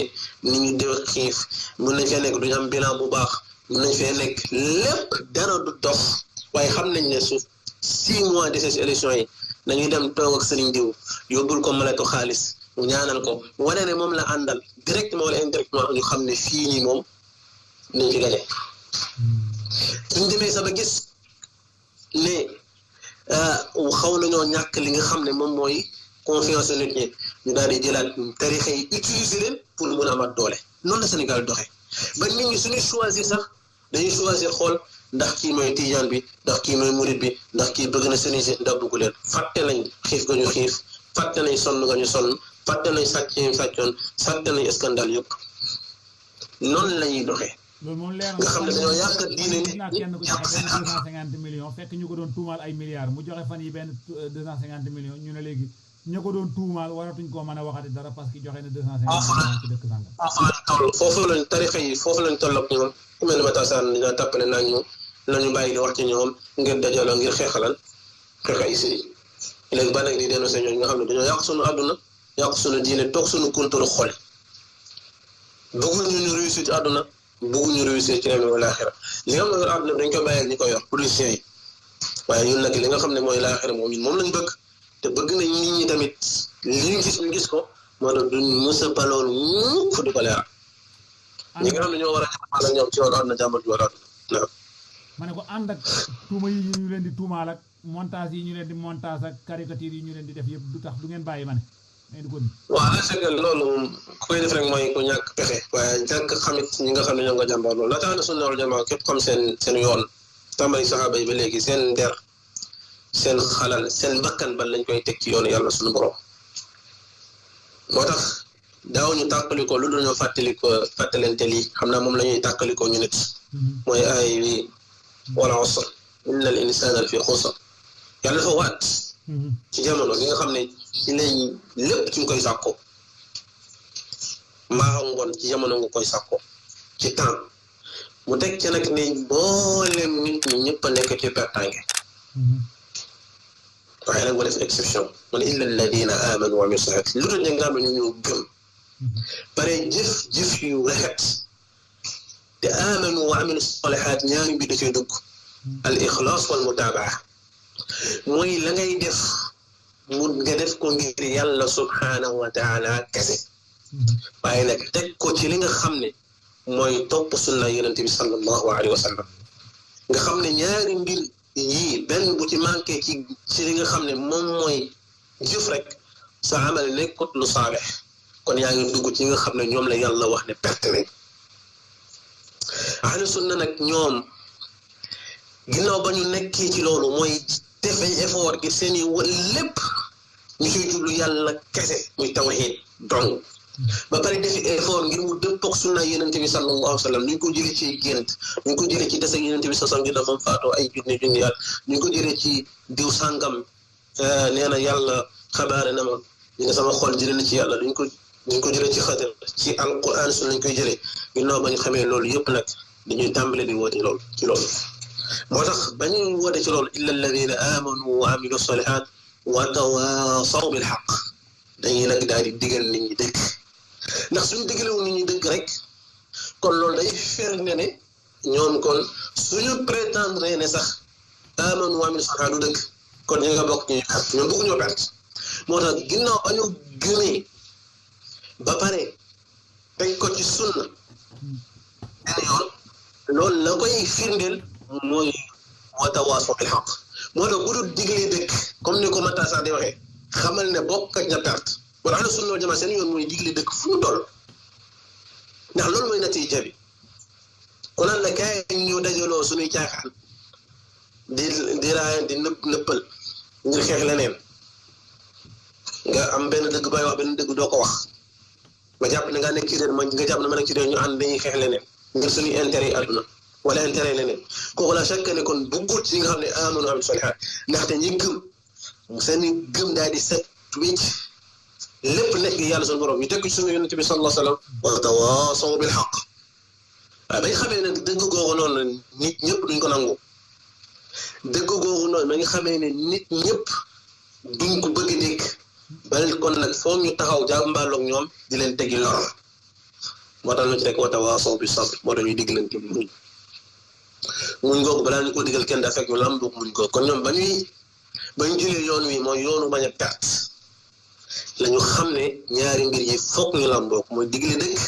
nit ñu dew xiif mën nañ fee nekk duñu am bilan bu baax mën nañ fee nekk lépp dara du dox waaye xam nañ ne su 6 mois de ces élections yi dañuy dem toog ak sëriñ diw yóbbul ko maletu xaalis mu ñaanal ko wane ne moom la àndal directement wala indirectement ñu xam ne fii nii moom nañ ci gañe suñ demee sa ba gis ne xaw nañoo ñàkk li nga xam ne moom mooy confiance nit ñi ñu daal di jëlaat tarixa yi utiliser leen pour mun a amaat doole noonu la Sénégal doxee ba nit ñi suñuy choisir sax dañuy choisir xool ndax kii mooy tijaan bi ndax kii mooy murit bi ndax kii bëgg na sëriñ si ndax bëggu leen fàtte nañ xiif ga ñu xiif fàtte nañ sonn ga ñu sonn fàtte nañ sàcc yi sàccoon fàtte nañ scandale yëpp noonu la ñuy doxee. loolu moom leer nga xam ne dañoo yàq diine nit naa kenn ku joxe benn 250 millions fekk ñu ko doon tuumaal ay milliards mu joxe fan yi benn 250 millions ñu ne léegi ñu ko doon tuumaal waratuñ koo mën a waxati dara parce que joxe na 250 millions ci dëkk sàngam. foofu lañ tarixa yi foofu lañ toll ak ñoom ku mel ne Matar Sall dina tàppale naa ñu nañu bàyyi di wax ci ñoom ngir dajaloo ngir xeexalal xeex ay sëriñ léegi ba nag di dénoncé ñooñu nga xam ne dañoo yàq suñu àdduna yàq suñu diine toog suñu kuntalu xol bëgguñu ñu réussir ci àdduna bëgguñu réussir ci réew mi laaxira li nga xam ne àdduna bi dañ ko bàyyil ñi ko yor politiciens yi waaye ñun nag li nga xam ne mooy laaxira moom ñun moom lañ bëgg te bëgg nañ nit ñi tamit li ñu gis ko moo tax duñ mës a balool mukk di ko leeral ñi nga xam ne ñoo war a jàppal ak ñoom ci yoon àdduna jàmbat bi war a àdduna ma ne ko ànd ak tuuma yi ñu leen di tuumaal ak montage yi ñu leen di montage ak caricature yi ñu leen di def yëpp du tax du ngeen bàyyi ma ne ngeen di ko ni waaw la c'est que loolu ku koy def rek mooy ku ñàkk pexe waaye ñàkk xamit ñi nga xam ne ñoo nga jàmbaar loolu la tax na sunna wal jamaa képp xam seen yoon tàmbali saxaaba yi ba léegi seen der seen xalal seen bakkan ban lañ koy teg ci yoonu yàlla suñu borom moo tax daaw ñu tàqalikoo lu dul ñoo fàttalente lii xam naa moom la ñuy tàqalikoo ñu nit mooy ay wi wal asr inna al insana fi xusr yàlla dafa waat ci jamono gi nga xam ne ci lañ lépp ci nga koy sàkko mbaaxa ngoon ci jamono nga koy sàkko ci temps mu teg ca nag ne mboolem nit ñi ñëpp a nekk ci pertange waaye nag ma def exception mu ne illa alladina amanu wa amilu salihat lu dul ñi nga xam ne ñu gëm pare jëf yu rafet te amanu wa amilu salihat ñaari bi da cee dugg al ixlaas wal mutabaa mooy la ngay def mu nga def ko ngir yàlla subhanahu wa taala kese waaye nag teg ko ci li nga xam ne mooy topp sunna yonente bi sallallahu alayhi wa sallam nga xam ne ñaari mbir yii benn bu ci manqué ci li nga xam ne moom mooy jëf rek sa amal nekkut lu saalix kon yaa ngi dugg ci nga xam ne ñoom la yàlla wax ne perte nañ ahlu sunna nag ñoom ginnaaw ba ñu nekkee ci loolu mooy def ay effort gi seen i lépp ñu ciy jublu yàlla kese muy tawxiid donc ba pare defi effort ngir mu dëppook sunna yonente bi sallallahu alayhi wa sallam ñu ko jëlee ci gént ñu ko jëlee ci dese yonente bi sallallahu alayhi wa sallam gi dafa faatoo ay junni at ñu ko jëlee ci diw sàngam nee na yàlla xabaare na ma ñu ne sama xol jëlee na ci yàlla duñ ko jëlee ci xatar ci alquran su lañ koy jëlee ginnaaw ba ñu xamee loolu yëpp nag dañuy tàmbale di woote loolu ci loolu moo tax ba ñuy woote ci loolu illa alladina amanu wa amilu salihat wa tawasaw bil xaq dañuy nag daal di digal nit ñi dëgg ndax suñu digalewu nit ñi dëgg rek kon loolu day firnde ne ñoom kon suñu prétendre ne sax amanu wa amilu salihat du dëgg kon ñu nga bokk ñuy perte ñoom bëgg ñoo perte moo tax ginnaaw ba ñu gëmee ba pare teg ko ci sunna benn yoon loolu la koy firndeel mooy watawaasaw bil haqq moo tax bu dul diglee dëkk comme ni ko Matar Sarr di waxee xamal ne bokk ak ña perte wala ahlu sunna wal jamaa seen yoon mooy digle dëkk fu mu toll ndax loolu mooy natiija bi ku naan la kaay ñu dajaloo suñuy caaxaan di raay di nëppal ngir xeex leneen nga am benn dëgg bay wax benn dëgg doo ko wax nga jàpp ne nga nekk ci réer ma nga jàpp ne ma nekk ci réer ñu ànd dañuy xeex leneen ngir suñuy intérêt yi àdduna wala intérêt leneen kooku la chaque ne kon buggul ci nga xam ne amanu am solihaat ndaxte ñi gëm seen gëm daal di set wicc lépp nekk yàlla suñu borom ñu teg ci suñu yonent bi sallallahu alayhi wa sallam wa tawaasaw bil haqq waaye bañ xamee nag dëgg googu noonu nit ñëpp duñ ko nangu dëgg googu noonu ma nga xamee ne nit ñëpp duñ ko bëgg dégg bal kon nag foog ñu taxaw jàmbaaloog ñoom di leen tegi lor moo tax ñu ci rek wa tawaasaw bi sabr moo tax ñuy diggalante muñ googu balaa ñu ko digal kenn daa fekk ñu làmboog muñ googu kon ñoom bañ jëlee yoon wi mooy yoonu bañ a perte la ñu xam ne ñaari mbir yi foog ñu làmboog mooy digle dëgg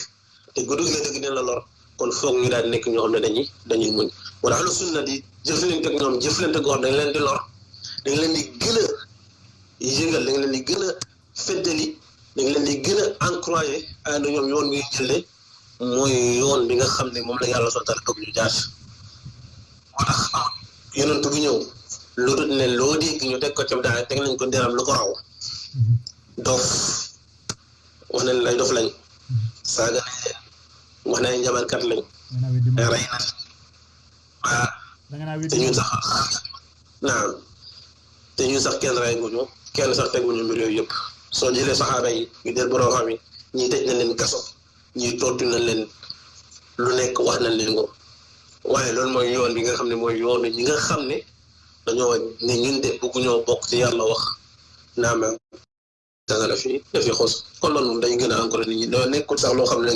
te gu digle dëgg dina la lor kon foog ñu daal di nekk ñoo xam ne dañuy muñ moo tax ahlu sunna di jëflante ak ñoom jëflante goo xam dañ leen di lor dañ leen di gën a yëgal dañ leen di gën a feddali dañ leen di gën a encouragé ànd ñoom yoon wi jëlee mooy yoon bi nga xam ne moom la yàlla soo taal bëgg ñu jaar moo tax yonent bu ñëw lu dul ne loo dégg ñu teg ko ci daal teg nañ ko deram lu ko raw dof wax nañ lay dof lañ saaga nañ leen wax nañ njabarkat lañ rey na te ñun sax naam te ñun sax kenn rey guñu kenn sax teguñu mbir yooyu yëpp soo jëlee saxaaba yi ñu del borom xam yi ñii tëj nañ leen kaso ñii tortu nañ leen lu nekk wax nañ leen ko waaye loolu mooy yoon bi nga xam ne mooy yoon ñi nga xam ne dañoo ne ñun de bëgguñoo bokk ci yàlla wax naam danga la fi dafi xos kon loolu moom dañu gën a encouragé nit ñi doo nekkul sax loo xam ne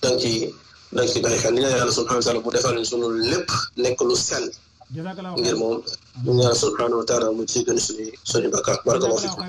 danga ci bàyyi xel ni nga yàlla subhanahu wa taala bu defal ñu sunu lépp nekk lu sell ngir moom ñu yàlla subhanahu wa taala mu ci gën suñu bakkaar barakallahu fiikum